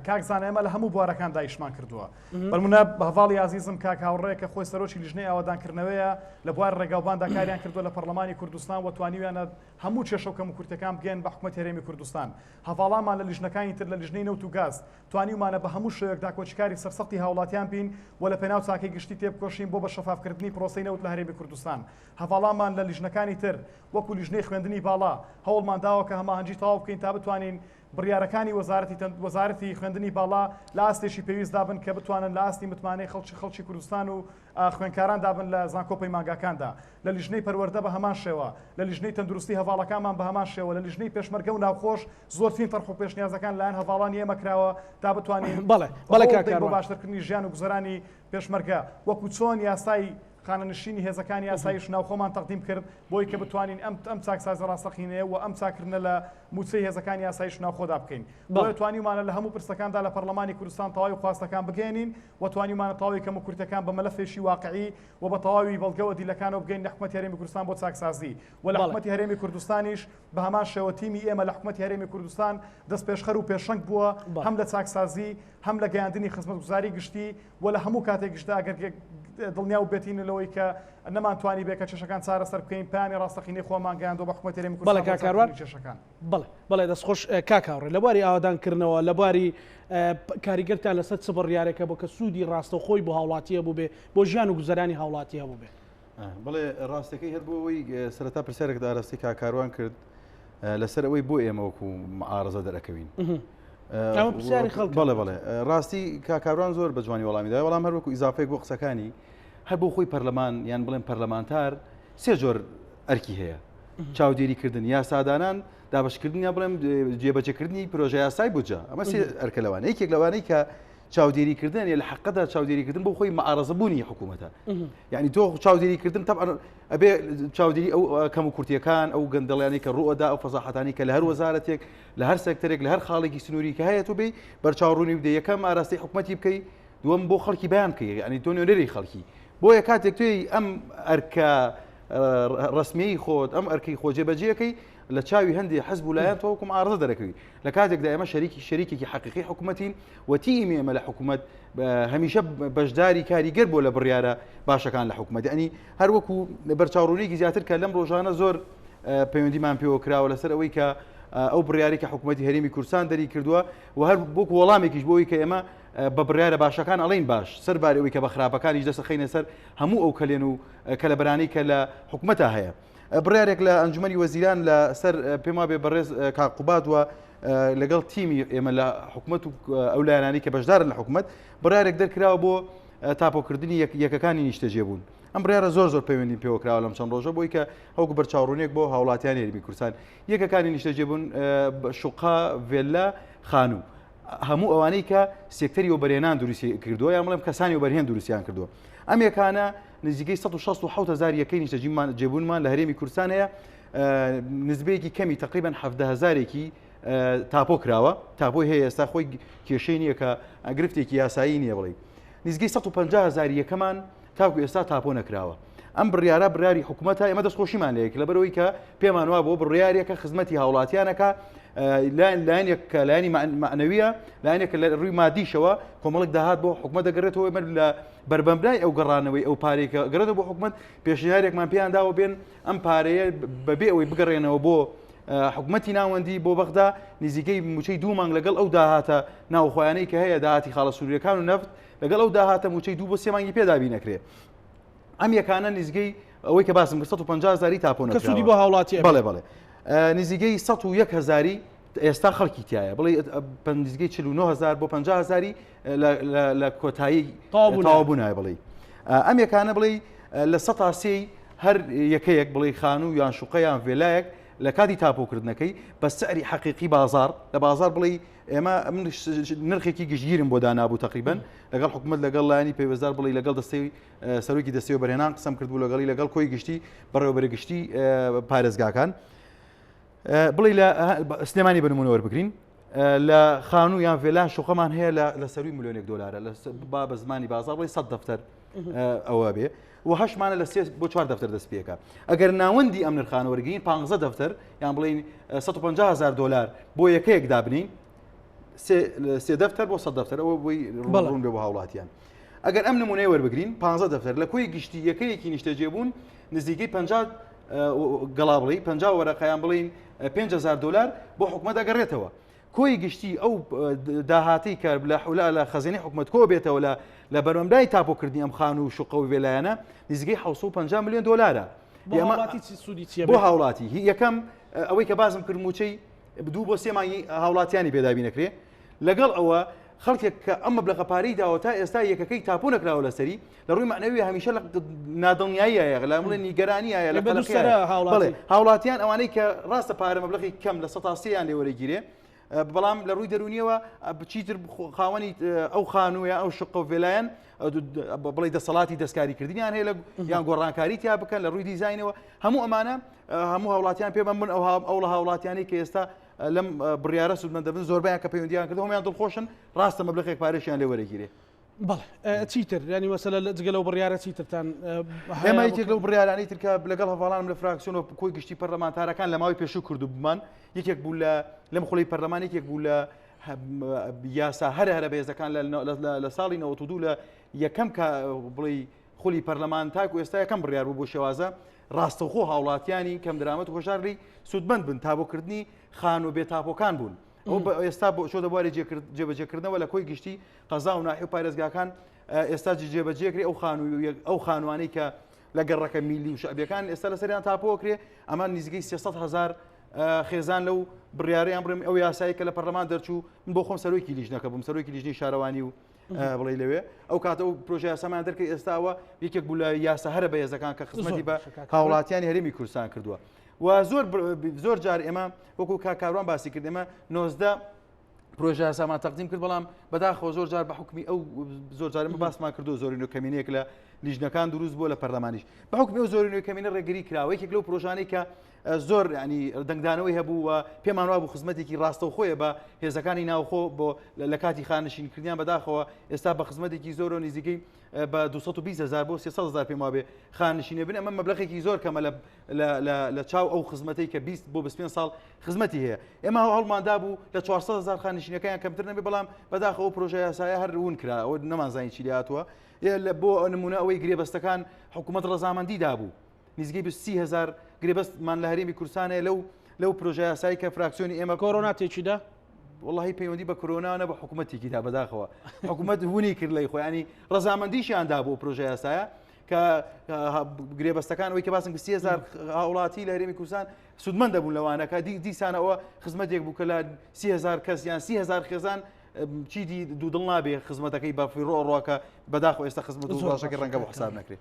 کاک زانا ئێمە لە هەموو بوارەکاندا ئیشمان کردووە بەرمونە هەڤاڵی ئازیزم کاک هاوڕێ کە خۆی سەرۆکی لیژنەی ئاوەدانکردنەوەیە لە بوار ڕێگاوباندا کاریان کردووە لە پەرلەمانی کوردستان و توانیویانە هەموو کێشە و کەموکورتیەکان بگەن بە حکومەتی هەرێمی کوردستان. هەڤاڵانمان لە لیژنەکانی تر لە لیژنەی نەوت و گاز توانیومانە بە هەموو شێوەیەک داکۆکیکاری سەرسەختی هاوڵاتیان بین و لە پێناو چاکەی گشتی تێبکۆشین بۆ بە شەفافکردنی پرۆسەی نەوت لە هەرێمی کوردستان. هەڤاڵانمان لە لیژنەکانی تر وەکو لیژنەی خوێندنی باڵا هەوڵمان داوە کە هەماهەنگی تەواو بکەین تا بتوانین بڕیارەکانی وەزارەتی وەزارەتی خوێندنی باڵا لە ئاستێکی پێویستدا بن کە بتوانن لە ئاستی متمانەی خەڵکی خەڵکی کوردستان و خوێندکاراندا بن لە زانکۆ پەیمانگاکاندا لە لیژنەی پەروەردە بە هەمان شێوە لە لیژنەی تەندروستی هەڤاڵەکانمان بە هەمان شێوە لە لیژنەی پێشمەرگە و ناوخۆش زۆرترین تەرح و پێشنیازەکان لایەن هەڤاڵانی ئێمە کراوە تا بتوانین بەڵێ بەڵێ هەوڵ کاک بدەین بۆ کاروان. باشترکردنی ژیان و گوزەرانی پێشمەرگە وەکو چۆن یاسای خانەنشینی هێزەکانی ئاسایش ناوخۆمان تەقدیم کرد بۆی کە بتوانین ئەم ئەم چاکسازی ڕاستەقینەیە و ئەم چاکردنە لە مووچەی هێزەکانی ئاسایش ناوخۆدا بکەین. بۆیە توانیومانە لە هەموو پرسەکاندا لە پەرلەمانی کوردستان تەواوی خواستەکان بگەیەنین و توانیومانە تەواوی کەموکورتیەکان بە مەلەفێکی واقعی و بە تەواوی بەڵگە و ئەدیلەکانەوە بگەینە حکومەتی هەرێمی کوردستان بۆ چاکسازی و لە حکومەتی هەرێمی کوردستانیش بە هەمان شێوە تیمی ئێمە لە حکومەتی هەرێمی کوردستان دەستپێشخەر و پێشەنگ بووە هەم لە چاکسازی هەم لە گەیاندنی خزمەتگوزاری گشتی و لە هەموو کاتێکیشدا ئەگەر دڵنیا و بێتین لەوەی کە نەمانتوانی بێ کە کێشەکان چارەسەر بکەین پەیامی ڕاستەقینەی خۆمان گەیاندووە بە حکومەتی هەرێمی بەڵێ کوردستان بۆ کاک کاروان. چاککردنی کێشەکان. بەڵێ بەڵێ دەستخۆش کاک هاوڕێ لە بواری ئاوەدانکردنەوە لە بواری کاریگەرتان لەسەر چ بڕیارێکە بۆ کە سوودی ڕاستەوخۆی بۆ هاوڵاتی هەبووبێ بۆ ژیان و گوزەرانی هاوڵاتی هەبووبێ؟ بەڵێ ڕاستەکەی هەر بۆ ئەوەی سەرەتا پرسیارێکت ئاراستەی کاک کاروان کرد لەسەر ئەوەی بۆ ئێمە وەکو معارەزە دەرەکەوین. ئەمە پرسیاری خەڵکە. بەڵێ بەڵێ ڕاستی کاک کاروان زۆر بە جوانی وەڵامی دایەوە بەڵام هەر وەکو ئیزافەیەک بۆ قسەکانی هەر بۆ خۆی پەرلەمان یان بڵێن پەرلەمانتار سێ جۆر ئەرکی هەیە چاودێریکردن یاسادانان دابشکردن یا بڵێم جێبەجێکردنی پرۆژە یاسای بودجە ئەمە سێ ئەرکە لەوانە یەکێک لەوانەی کە چاودێریکردن لە حقدا چاودێریکردن بۆ خۆی معارەزەبوونی حکوومەتە یعنی تۆ چاودێریکردن تەبعەن ئەبێ چاودێری ئەو کەم و کورتیەکان ئەو گەندەڵیانەی کە ڕووەدا ئەو فەزاحەتانی کە لە هەر وەزارەتێک لە هەر سێکتەرێک لە هەر خاڵێکی سنووری کە هەیە تۆ بێی بەرچاوڕوونی بدەی یەکەم ئاراستەی حکوومەتی بکەی دووەم بۆ خەڵکی بەیان بکەی یعنی تۆ نوێنەری خەڵکی بۆیە کاتێک توی ئەم ئەرکە ڕسمیی خۆت ئەم ئەرکەی خۆ جێبەجێەکەی لە چاوی هەندی حزب و لایەن تۆ وەکو معارەزە دەرەکەوی لە کاتێکدا ئێمە شەریکی شەریکێکی حەقیقی حکوومەتین و تیمی ئێمە لە حکوومەت هەمیشە بەشداری کاریگەر بۆ لە بڕیارە باشەکان لە حکوومەت ینی هەروەکو بەرچاوڕوونیکی زیاتر کە لەم ڕۆژانە زۆر پەیوەندیمان پێوە کراوە لەسەر ئەوەی کە ئەو بڕیارەی کە حکوومەتی هەرێمی کوردستان دەری کردووە و هەر بۆک وەڵامێکیش بۆی کە ئێمە بە بڕیارە باشەکان ئەڵین باش سەرباری ئەوەی کە بە خراپەکانیش دەسەخینە سەر هەموو ئەو کەلێن و کەلەبەرانەی کە لە حکوومەتە هەیە. بڕیارێک لە ئەنجومەنی وەزیران لە سەر پێم وابێ بەڕێز کاک قوباد و لەگەڵ تیمی ئێمە لە حکومەت و ئەو لایەنانەی کە بەشدارن لە حکومەت بڕیارێک دەرکراوە بۆ تاپۆکردنی یەکەکانی نیشتەجێبوون. ئەم بڕیارە زۆر زۆر پەیوەندی پێوە کراوە لەم چەند ڕۆژە بۆی کە هەوکو بەرچاوڕوونێک بۆ هاوڵاتیانی هەرێمی کوردستان یەکەکانی نیشتەجێبوون شوقە ڤێلا خانوو هەموو ئەوانەی کە سێکتەری وەبەرهێنان دروستی کردووە یان بڵێم کەسانی وەبەرهێن دروستیان کردووە ئەم یەکانە نزیکەی 167 هزار یەکەی نیشتەجیمان جێبوونمان لە هەرێمی کوردستان هەیە نزبەیەکی کەمی تقریبا 17 هزارێکی تاپۆ کراوە تاپۆی هەیە ئێستا خۆی کێشەی نییە کە گرفتێکی یاسایی نییە بڵێ نزیکەی 150 هزار یەکەمان تاکو ئێستا تاپۆ نەکراوە. ئەم بڕیارە بڕیاری حکومەتە، ئێمە دەستخۆشیمان لێ کرد لەبەرئەوەی کە پێمان وابوو بڕیارێکە خزمەتی هاوڵاتیانەکە لایەنێک کە لایەنی مەعنەویە لایەنێک لە ڕووی مادیشەوە کۆمەڵک داهات بۆ حکومەت دەگەڕێتەوە ئێمە لە بەربەمبرای ئەو گەڕانەوەی ئەو پارێکە گەڕێتەوە بۆ حکومەت پێشنیارێکمان پێیان داوە بێن ئەم پارەیە بەبێ ئەوەی بگەڕێنەوە بۆ حکومەتی ناوەندی بۆ بەغدا نزیکەی موچەی دوو مانگ لەگەڵ ئەو داهاتە ناوخۆیانەی کە هەیە داهاتی خاڵە سووریەکان و نەفت لەگەڵ ئەو داهاتە مووچەی دوو بۆ سێ مانگی پێ دابین ئەکرێ. ئەم یەکانە نزیکەی ئەوەی کە باسم کرد 150 هەزاری تاپۆ کە سوودی بۆ هاوڵاتی ئەبێ. بەڵێ بەڵێ نزیکەی 101 هەزاری ئێستا خەڵکی تایە بڵێ نزیکەی 49 هەزار بۆ 50 هەزاری لە کۆتایی تەواو بوونایە بڵێ ئەم یەکانە بڵێ لە سەتا سێی هەر یەکەیەک بڵێ خانوو یان شوقە یان ڤێلایەک لە کاتی تاپۆکردنەکەی بە سعری حەقیقی بازار لە بازار بڵێ ئێمە من نرخێکی گشتگیرم بۆ دانابوو تقریبن لەگەڵ حکوومەت لەگەڵ لایەنی پەیوەستدار بڵی لەگەڵ دەستەی سەرۆکی دەستەی وەبەرهێنان قسەم کردبوو لەگەڵی لەگەڵ کۆی گشتی بەڕێوەبەری گشتی پارێزگاکان بڵی لە سلێمانی بە نمونە وەربگرین لە خانوو یان ڤێلان شوقەمان هەیە لە سەروی ملیۆنێک دلارە لە با بە زمانی بازار بڵی 100 دەفتەر ئەوە بێ و هەشمانە لە سێ بۆ چوار دەفتەر دەست پێکە ئەگەر ناوەندی ئەم نرخانە وەرگین 15 دەفتەر یان بڵین 150 هزار دلار بۆ یەکەیەک دابنین سێ دەفتەر بۆ 100 دەفتەر ئەوە بۆی ڕوون بێ بۆ هاوڵاتیان ئەگەر ئەم نمونەی وەربگرین 15 دەفتەر لە کۆی گشتی یەکەیەکی نیشتەجێبوون نزیکەی 50 گەڵا بڵی 50 وەرەقەیان بڵین 5000 دلار بۆ حکومەت ئەگەڕێتەوە کۆی گشتی ئەو داهاتەی کە لە حولا لە خەزێنەی حکومەت کۆ بێتەوە لە لە بەرەمبرای تاپۆکردنی ئەم خانوو و شوقە و ڤێلایانە نزیکەی 750 میلیۆن دۆلارە. بۆ هاوڵاتی چی سوودی چییە؟ بۆ هاوڵاتی یەکەم ئەوەی کە باسم کرد مووچەی دوو بۆ سێ مانگی هاوڵاتیانی پێ دابین ئەکرێ لەگەڵ ئەوە خەڵکێک کە ئەم مەبلەغە پارەی داوە تا ئێستا یەکەکەی تاپۆ نەکراوە لەسەری لە ڕووی مەعنەوی هەمیشە لە نادڵنیاییە لە بڵێ نیگەرانیایە لە قەلەقیایە بەڵێ هاوڵاتیان ئەوانەی کە ڕاستە پارە مەبلەغی کەم لە سەتا سێیان لێ وەرەگیرێ بەڵام لە ڕووی دەرونیەوە چیتر خاوەنی ئەو خانوو یا ئەو شقە و ڤێلایەن بڵێ دەسەڵاتی دەستکاریکردنیان هەیە لە یان گۆڕانکاری تیا بکەن لە ڕووی دیزینەوە هەموو ئەمانە هەموو هاوڵاتیان پێ من ئەو ئەو لە هاوڵاتیانی کە ئێستا لەم بڕیارە سوودمەند دەبن زۆربیان کە پەیوەندیان کردو هەموویان دڵخۆشن ڕاستە مەبلەغێک پارێشیان لێ وەرەگیرێ. بەڵێ چیتر ینی مەسەلە لە جگە لەو بڕیارە چیترتان ئێمە یەکێک لەو بڕیارانەی تر کە لەگەڵ هەڤاڵانم لە فراکسیۆن و کۆی گشتی پەرلەمانتارەکان لە ماوەی پێشوو کردبوومان یەکێک بوو لە لەم خولی پەرلەمان یەکێک بوو لە یاسا هەرە هەرە بەهێزەکان لە ساڵی 92 لە یەکەم کە بڵێ خولی پەرلەمان تاکو ئێستا یەکەم بڕیار بوو بۆ شێوازە ڕاستەوخۆ هاوڵاتیانی کەم درامەت و هەژار لی سوودمەند بن تابۆکردنی خانوو بێتاپۆکان بوون ئەو ئێستا بۆ چۆتە بواری جێبەجێکردنەوە لە کۆی گشتی قەزا و ناحی و پارێزگاکان ئێستا جێبەجێکری ئەو خانوو ئەو خانوانەی کە لە گەڕەکە میلی و شعبیەکان ئێستا لەسەریان تاپۆکرێ ئەمە نزیکەی 300 هزار خێزان لەو بڕیاریان بڕێم ئەو یاسایی کە لە پەرلەمان دەرچوو من بۆ خۆم سەرۆکی لیژنەکە بووم سەرۆکی لیژنەی شارەوانی و بڵێ لەوێ ئەو کاتە و پرۆژە یاسامان دەرکرد ئێستاوە یەکێک بوو لە یاسا هەرە بەهێزەکان کە خزمەتی بە هاوڵاتیانی هەرێمی کوردستان کردووە و زۆر زۆر جار ئێمە وەکو کاک کاروان باسی کرد ئێمە 19 پرۆژە یاسامان تەقدیم کرد بەڵام بەداخەوە زۆر جار بە حکمی ئەو زۆر جار ئێمە باسمان کردو زۆرین و کەمینەیەک لە لیژنەکان دروست بووە لە پەرلەمانیش بە حکمی ئەو زۆرین و کەمینە ڕێگری کراوە یەکێک لەو پرۆژانەی کە زۆر ینی دەنگدانەوەی هەبوو و پێمان وابوو خزمەتێکی ڕاستەوخۆیە بە هێزەکانی ناوخۆ بۆ لە کاتی خانشینکردیان بەداخەوە ئێستا بە خزمەتێکی زۆر و نزیکەی بە 220 هزار بۆ 300 هزار پێم وابێ خانشینە بن ئەمە مەبلەغێکی زۆر کەمە لە لە چاو ئەو خزمەتەی کە 20 بۆ 25 ساڵ خزمەتی هەیە ئێمە هەوڵمان دابوو لە 400 هزار خانشینەکەیان کەمتر نەبێ بەڵام بەداخەوە ئەو پرۆژە یاسایە هەر ون کرا ئەوە نەمانزانی چی لێهاتووە بۆ نمونە ئەوەی گرێبەستەکان حکوومەت ڕەزامەندی دابوو نزیکەی 30 هزار گرێبەستمان لە هەرێمی کوردستان هەیە لەو لەو پرۆژە یاسایی کە فراکسیۆنی ئێمە کۆرۆنا تێکیدا؟ وەڵاهی پەیوەندی بە کۆرۆنا نەبوو حکوومەت تێکیدا بەداخەوە حکوومەت ونی کرد لای خۆیانی ڕەزامەندیشیان دا بۆ پرۆژە یاسایە کە گرێبەستەکان ئەوەی کە باسم 30هزار هاوڵاتی لە هەرێمی کوردستان سوودمەند دەبوون لەوانە کە دیسانەوە خزمەتێک بوو کە لە 30هزار کەس یان 30هزار خێزان چیدی دوودڵ نابێ خزمەتەکەی بە فیڕۆ ڕۆکە بەداخۆ ئێستا خزمەت و ڕاشەکە ڕەنگە بۆ حساب نەکرێت.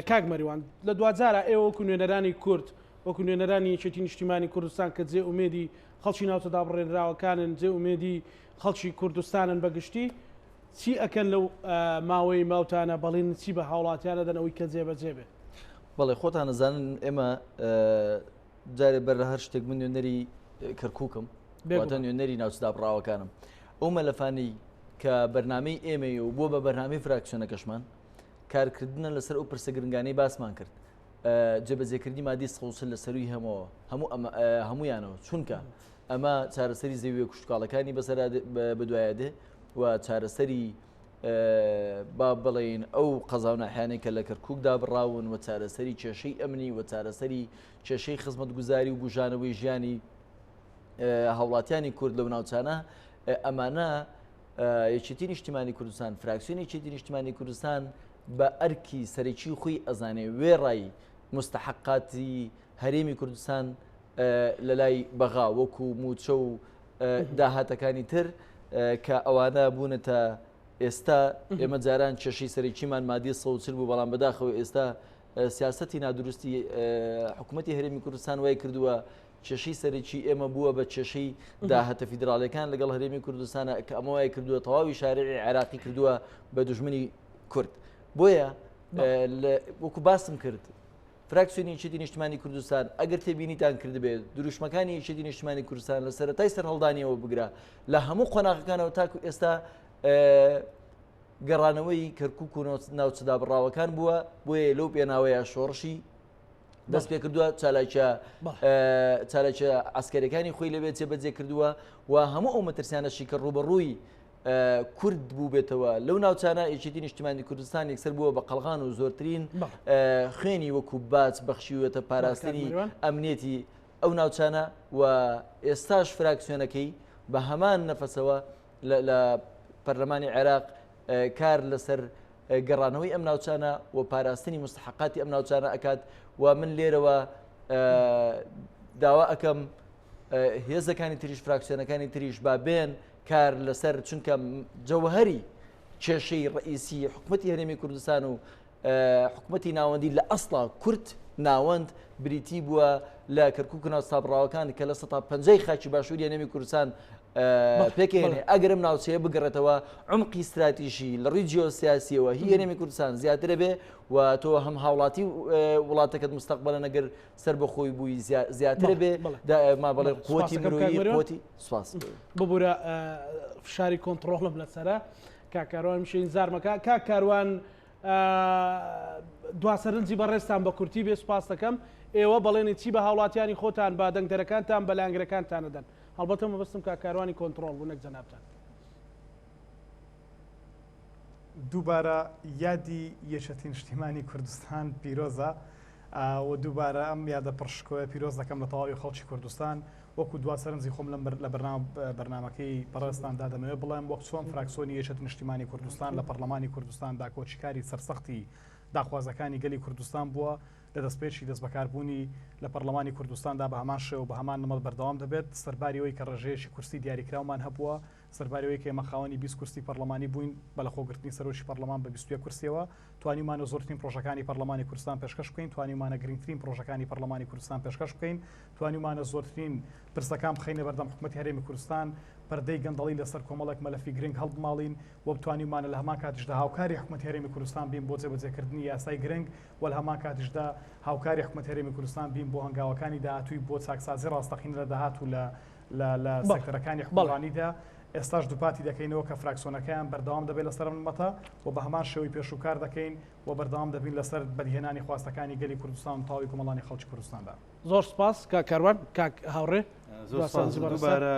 کاک مەریوان لە دواجارا ئێوە وەکو نوێنەرانی کورد وەکو نوێنەرانی یەکێتی نیشتیمانی کوردستان کە جێ ئومێدی خەڵکی ناوچە دابڕێنراوەکانن جێ ئومێدی خەڵکی کوردستانن بە گشتی چی ئەکەن لەو ماوەی ماوتانە بەڵین چی بە هاوڵاتیان ئەدەن ئەوەی کە جێبەجێ بێ؟ بەڵێ خۆتان ئەزانن ئێمە جارێ بەر لە هەر شتێک من نوێنەری کەرکووکم واتە نوێنەری ناوچە دابڕاوەکانم ئەو مەلەفانەی کە بەرنامەی ئێمەیە و بووە بە بەرنامەی فراکسیۆنەکەشمان کارکردنە لەسەر ئەو پرسە گرنگانەی باسمان کرد جێبەجێکردنی مادی 140 لە سەروی هەمەوە هەموو هەمویانەوە چونکە ئەمە چارەسەری زەویە کوشتکاڵەکانی بەسەر بەدوایە دێ و چارەسەری با بڵێین ئەو قەزا و ناحیانەی کە لە کەرکوک دابڕاون و چارەسەری کێشەی ئەمنی و چارەسەری کێشەی خزمەتگوزاری و بژانەوەی ژیانی هاوڵاتیانی کورد لەو ناوچانە ئەمانە یەکێتی نیشتیمانی کوردستان فراکسیۆنی یەکێتی نیشتیمانی کوردستان بە ئەرکی سەرەکی خۆی ئەزانێ وێڕای مستحقاتی هەرێمی کوردستان لە لای بەغا وەکو موچە و داهاتەکانی تر کە ئەوانە بوونەتە ئێستا ئێمە جاران کێشەی سەرەکیمان مادی 140 بوو بەڵام بەداخەوە ئێستا سیاستی نادروستی حکوومەتتی هەرێمی کوردستان وای کردووە کێشەی سەرەکی ئێمە بووە بە کێشەی داهاتە فیدراڵیەکان لەگەڵ هەرێمی کوردستانە کە ئەمە وای کردووە تەواوی شارعی عێراقی کردووە بە دوژمنی کورد بۆیە وەکو باسم کرد فراکسیۆنی یەکێتی نیشتمانی کوردستان ئەگەر تێبینیتان کردبێت دروشمەکانی یەکێتی نیشتمانی کوردستان لە سەرەتای سەرهەڵدانیەوە بگرە لە هەموو قۆناغەکانەوە تاکو ئێستا گەڕانەوەی کەرکک و ناوچە دابڕاوەکان بووە بۆیە لەو پێناوەیە شۆڕشی دەست پێ کردووە چالاکیە چالاکیە عسکەرەکانی خۆی لەوێ جێبەجێ کردووە و هەموو ئەو مەترسیانەشی کە ڕوبەڕووی کورد بووبێتەوە لەو ناوچانە یەکێتی نیشتمانی کوردستان یەکسەر بووە بە قەڵغان و زۆرترین خوێنی وەکو باج بەخشیوەتە پاراستنی ئەمنیەتی ئەو ناوچانە و ئێستاش فراکسیۆنەکەی بە هەمان نەفەسەوە لە پەرلەمانی عێراق کار لەسەر گەڕانەوەی ئەم ناوچانە و پاراستنی مستحقاتی ئەم ناوچانە ئەکات و من لێرەوە داوا ئەەکەم هێزەکانی تریش فراکسیۆنەکانی تریش با بێن کار لەسەر چونکە جەوهری کێشەی ڕئیسی حکوومەتتی هەرێمی کوردستان و حکوومەتتی ناوەندی لە ئەسڵا کورت ناوەند بریتی بووە لە کەرکک و ناوسابڕاوەکان کە لە سە پەنجەی خاکی باشووری هەرێمی کوردستان پێکێنێ ئەگەرم ناوچەیە بگەڕێتەوە عمقی استراتیژی لە ڕووی جیۆسیاسیەوە هی هەرێمی کوردستان زیاترە بێ و تۆ هەم هاوڵاتی وڵاتەکەت مستەقبلە نەگەر سەر بەخۆی بووی زیاترە بێ ما بڵێ قوتی مرۆیی قوتی سپاس. ببورە فشاری کۆنتڕۆڵم لەسەرە کاک کاروان میشە ئینزارمەکە کاک کاروان دوا سەرنجی بەڕێزتان بە کورتی بێ سوپاس دەکەم ئێوە بەڵێنی چی بە هاوڵاتیانی خۆتان بە دەنگدەرەکانتان بە لایەنگرەکانتان ئەدەن هەڵبەتە مەبەستم کاک کاروانی کۆنتڕۆڵ بوو نەک جەنابتان. دووبارە یادی یەکێتی نیشتیمانی کوردستان پیرۆزە و دووبارە ئەم یادە پڕ شکۆیە پیرۆز دەکەم لە تەواوی خەڵکی کوردستان وەکو دوا سەرنجی خۆم لەم لە بەرنامە بەرنامەکەی بەڕێزتاندا دەمەوێت بڵێم وەک چۆن فراکسۆنی یەکێتی نیشتیمانی کوردستان لە پەڕلەمانی کوردستان داکۆکیکاری سەرسەختی داخوازەکانی گەلی کوردستان بووە لە دەستپێکی دەستبەکاربوونی لە پەڕلەمانی کوردستاندا بە هەمان شێوە و بە هەمان نمەت بەردەوام دەبێت سەرباری ئەوەی کە ڕێژەیەکی کورسی دیاریکراومان هەبووە سەرباری ئەوەی کە ئێمە خاوەنی 20 کورسی پەڕلەمانی بووین بە لەخۆگرتنی سەرۆکی پەڕلەمان بە 21 کورسیەوە توانیومانە زۆرترین پڕۆژەکانی پەڕلەمانی کوردستان پێشکەش بکەین، توانیومانە گرنگترین پڕۆژەکانی پەڕلەمانی کوردستان پێشکەش بکەین، توانیومانە زۆرترین پرسەکان بخەینە بەردەم حکومەتی هەرێمی کوردستان، پەردەی گەندەڵی لەسەر کۆمەڵێک مەلەفی گرنگ هەڵبماڵین و توانیومانە لە هەمان کاتیشدا هاوکاری حکومەتی هەرێمی کوردستان بین بۆ جێبەجێکردنی یاسای گرنگ و لە هەمان کاتیشدا هاوکاری حکومەتی هەرێمی کوردستان بین بۆ هەنگاوەکانی داهاتووی بۆ چاکسازی ڕاستەقینە لە داهات و لە لە لە سێکتەرەکانی حوکمڕانیدا، ئێستاش دووپاتی دەکەینەوە کە فراکسۆنەکەیان بەردەوام دەبێت لەسەر ئەم نمەتە و بە هەمان شێوەی پێشوو کار دەکەین و بەردەوام دەبین لەسەر بەدیهێنانی خواستەکانی گەلی کوردستان و تەواوی کۆمەڵانی خەڵکی کوردستاندا. زۆر سپاس کاک کاروان. کاک هاوڕێ زۆر سپاس. دووبارە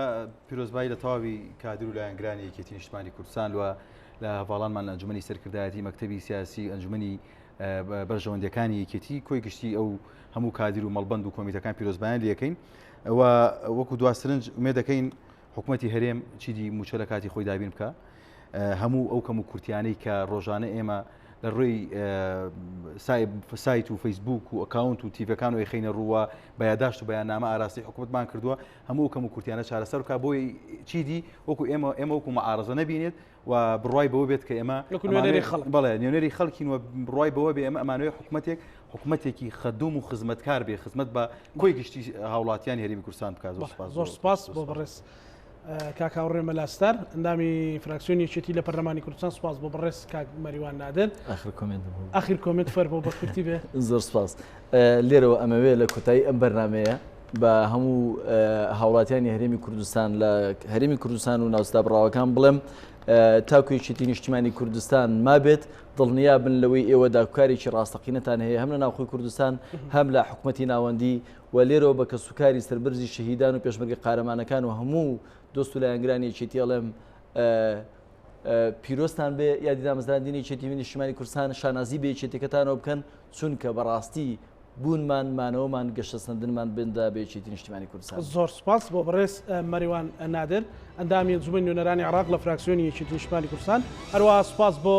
پیرۆزبایی لە تەواوی کادر و لایەنگرانی یەکێتی نیشتمانی کوردستان و لە هەڤاڵانمان لە ئەنجومەنی سەرکردایەتی مەکتەبی سیاسی ئەنجومەنی بەرژەوەندیەکانی یەکێتی کۆی گشتی ئەو هەموو کادیر و مەڵبەند و کۆمیتەکان پیرۆزبایان لەکەین و وەکو دوا سرنج ئومێد دەکەین حکوومەتی هەرێم چیدی موچە لە کاتی خۆی دابین بکە هەموو ئەو کەم و کورتیانەی کە ڕۆژانە ئێمە لە ڕێی سایت و فەیسبوک و ئەکاونت و تیڤەکان و ئەیخەینە ڕووە بە یاداشت و بەیاننامە ئاراستەی حکوومەتمان کردووە هەموو کەم و کورتیانە چارەسەر بکە بۆی چیدی وەکو ئێمە ئێمە وەکو معارەزە نەبینێت و بڕوای بەوە بێت کە ئێمە نوێنەری خەڵک بەڵێ نوێنەری خەڵکین و بڕوای بەوە بێ ئێمە ئەمانەوەی حکوومەتێک حکوومەتێکی خەدوم و خزمەتکار بێ خزمەت بە کۆی گشتی هاوڵاتیانی هەرێمی کوردستان بکات زۆر سپاس زۆر سپاس بۆ بەڕێز کاک هاوڕێ مەلا ستار ئەندامی فراکسیۆنی یەکێتی لە پەرلەمانی کوردستان سپاس بۆ بەڕێز کاک مەریوان نادر ئاخر comment بوو ئاخر comment فەرموو بە کورتی بێ زۆر سپاس لێرەوە ئەمەوێ لە کۆتایی ئەم بەرنمەیە بە هەموو هاوڵاتیانی هەرێمی کوردستان لە هەرێمی کوردستان و ناوچەدابڕاوەکان بڵێم تاکو یەکێتی نیشتیمانی کوردستان مابێت دڵنیا بن لەوەی ئێوە داکوکارێکی ڕاستەقینەتان هەیە هەم لە ناوخۆی کوردستان هەم لە حکومەتی ناوەندی و لێرەوە بە کەسوکاری سەربەرزی شەهیدان و پێشمەرگە قارەمانەکان و هەموو دۆست و لایەنگرانی یەکێتی ئەڵێم پیرۆزتان بێ یادی دامەزراندنی یەکێتی نیشتیمانی کوردستان شانازی بە یەکێتیەکەتانەوە بکەن چونکە بەڕاستی بوونمان، مانەوەمان، گەشەسەندنمان بەندە بە یەکێتی نیشتیمانی کوردستان. زۆر سوپاس بۆ بەڕێز مەریوان نادر، ئەندامی ئەنجومەنی نوێنەرانی عێراق لە فراکسیۆنی یەکێتی نیشتمانی کوردستان. هەروەها سوپاس بۆ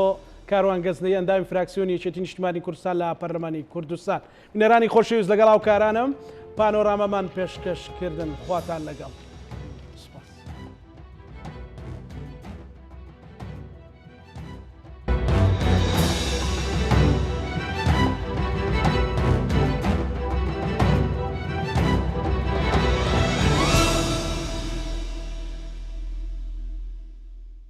کاروان گەزنەیی ئەندامی فراکسیۆنی یەکێتی نیشتمانی کوردستان لە پەرلەمانی کوردستان. بینەرانی خۆشەویست لەگەڵ هاوکارانم پانۆرامامان پێشکەش کردن. خواتان لەگەڵ.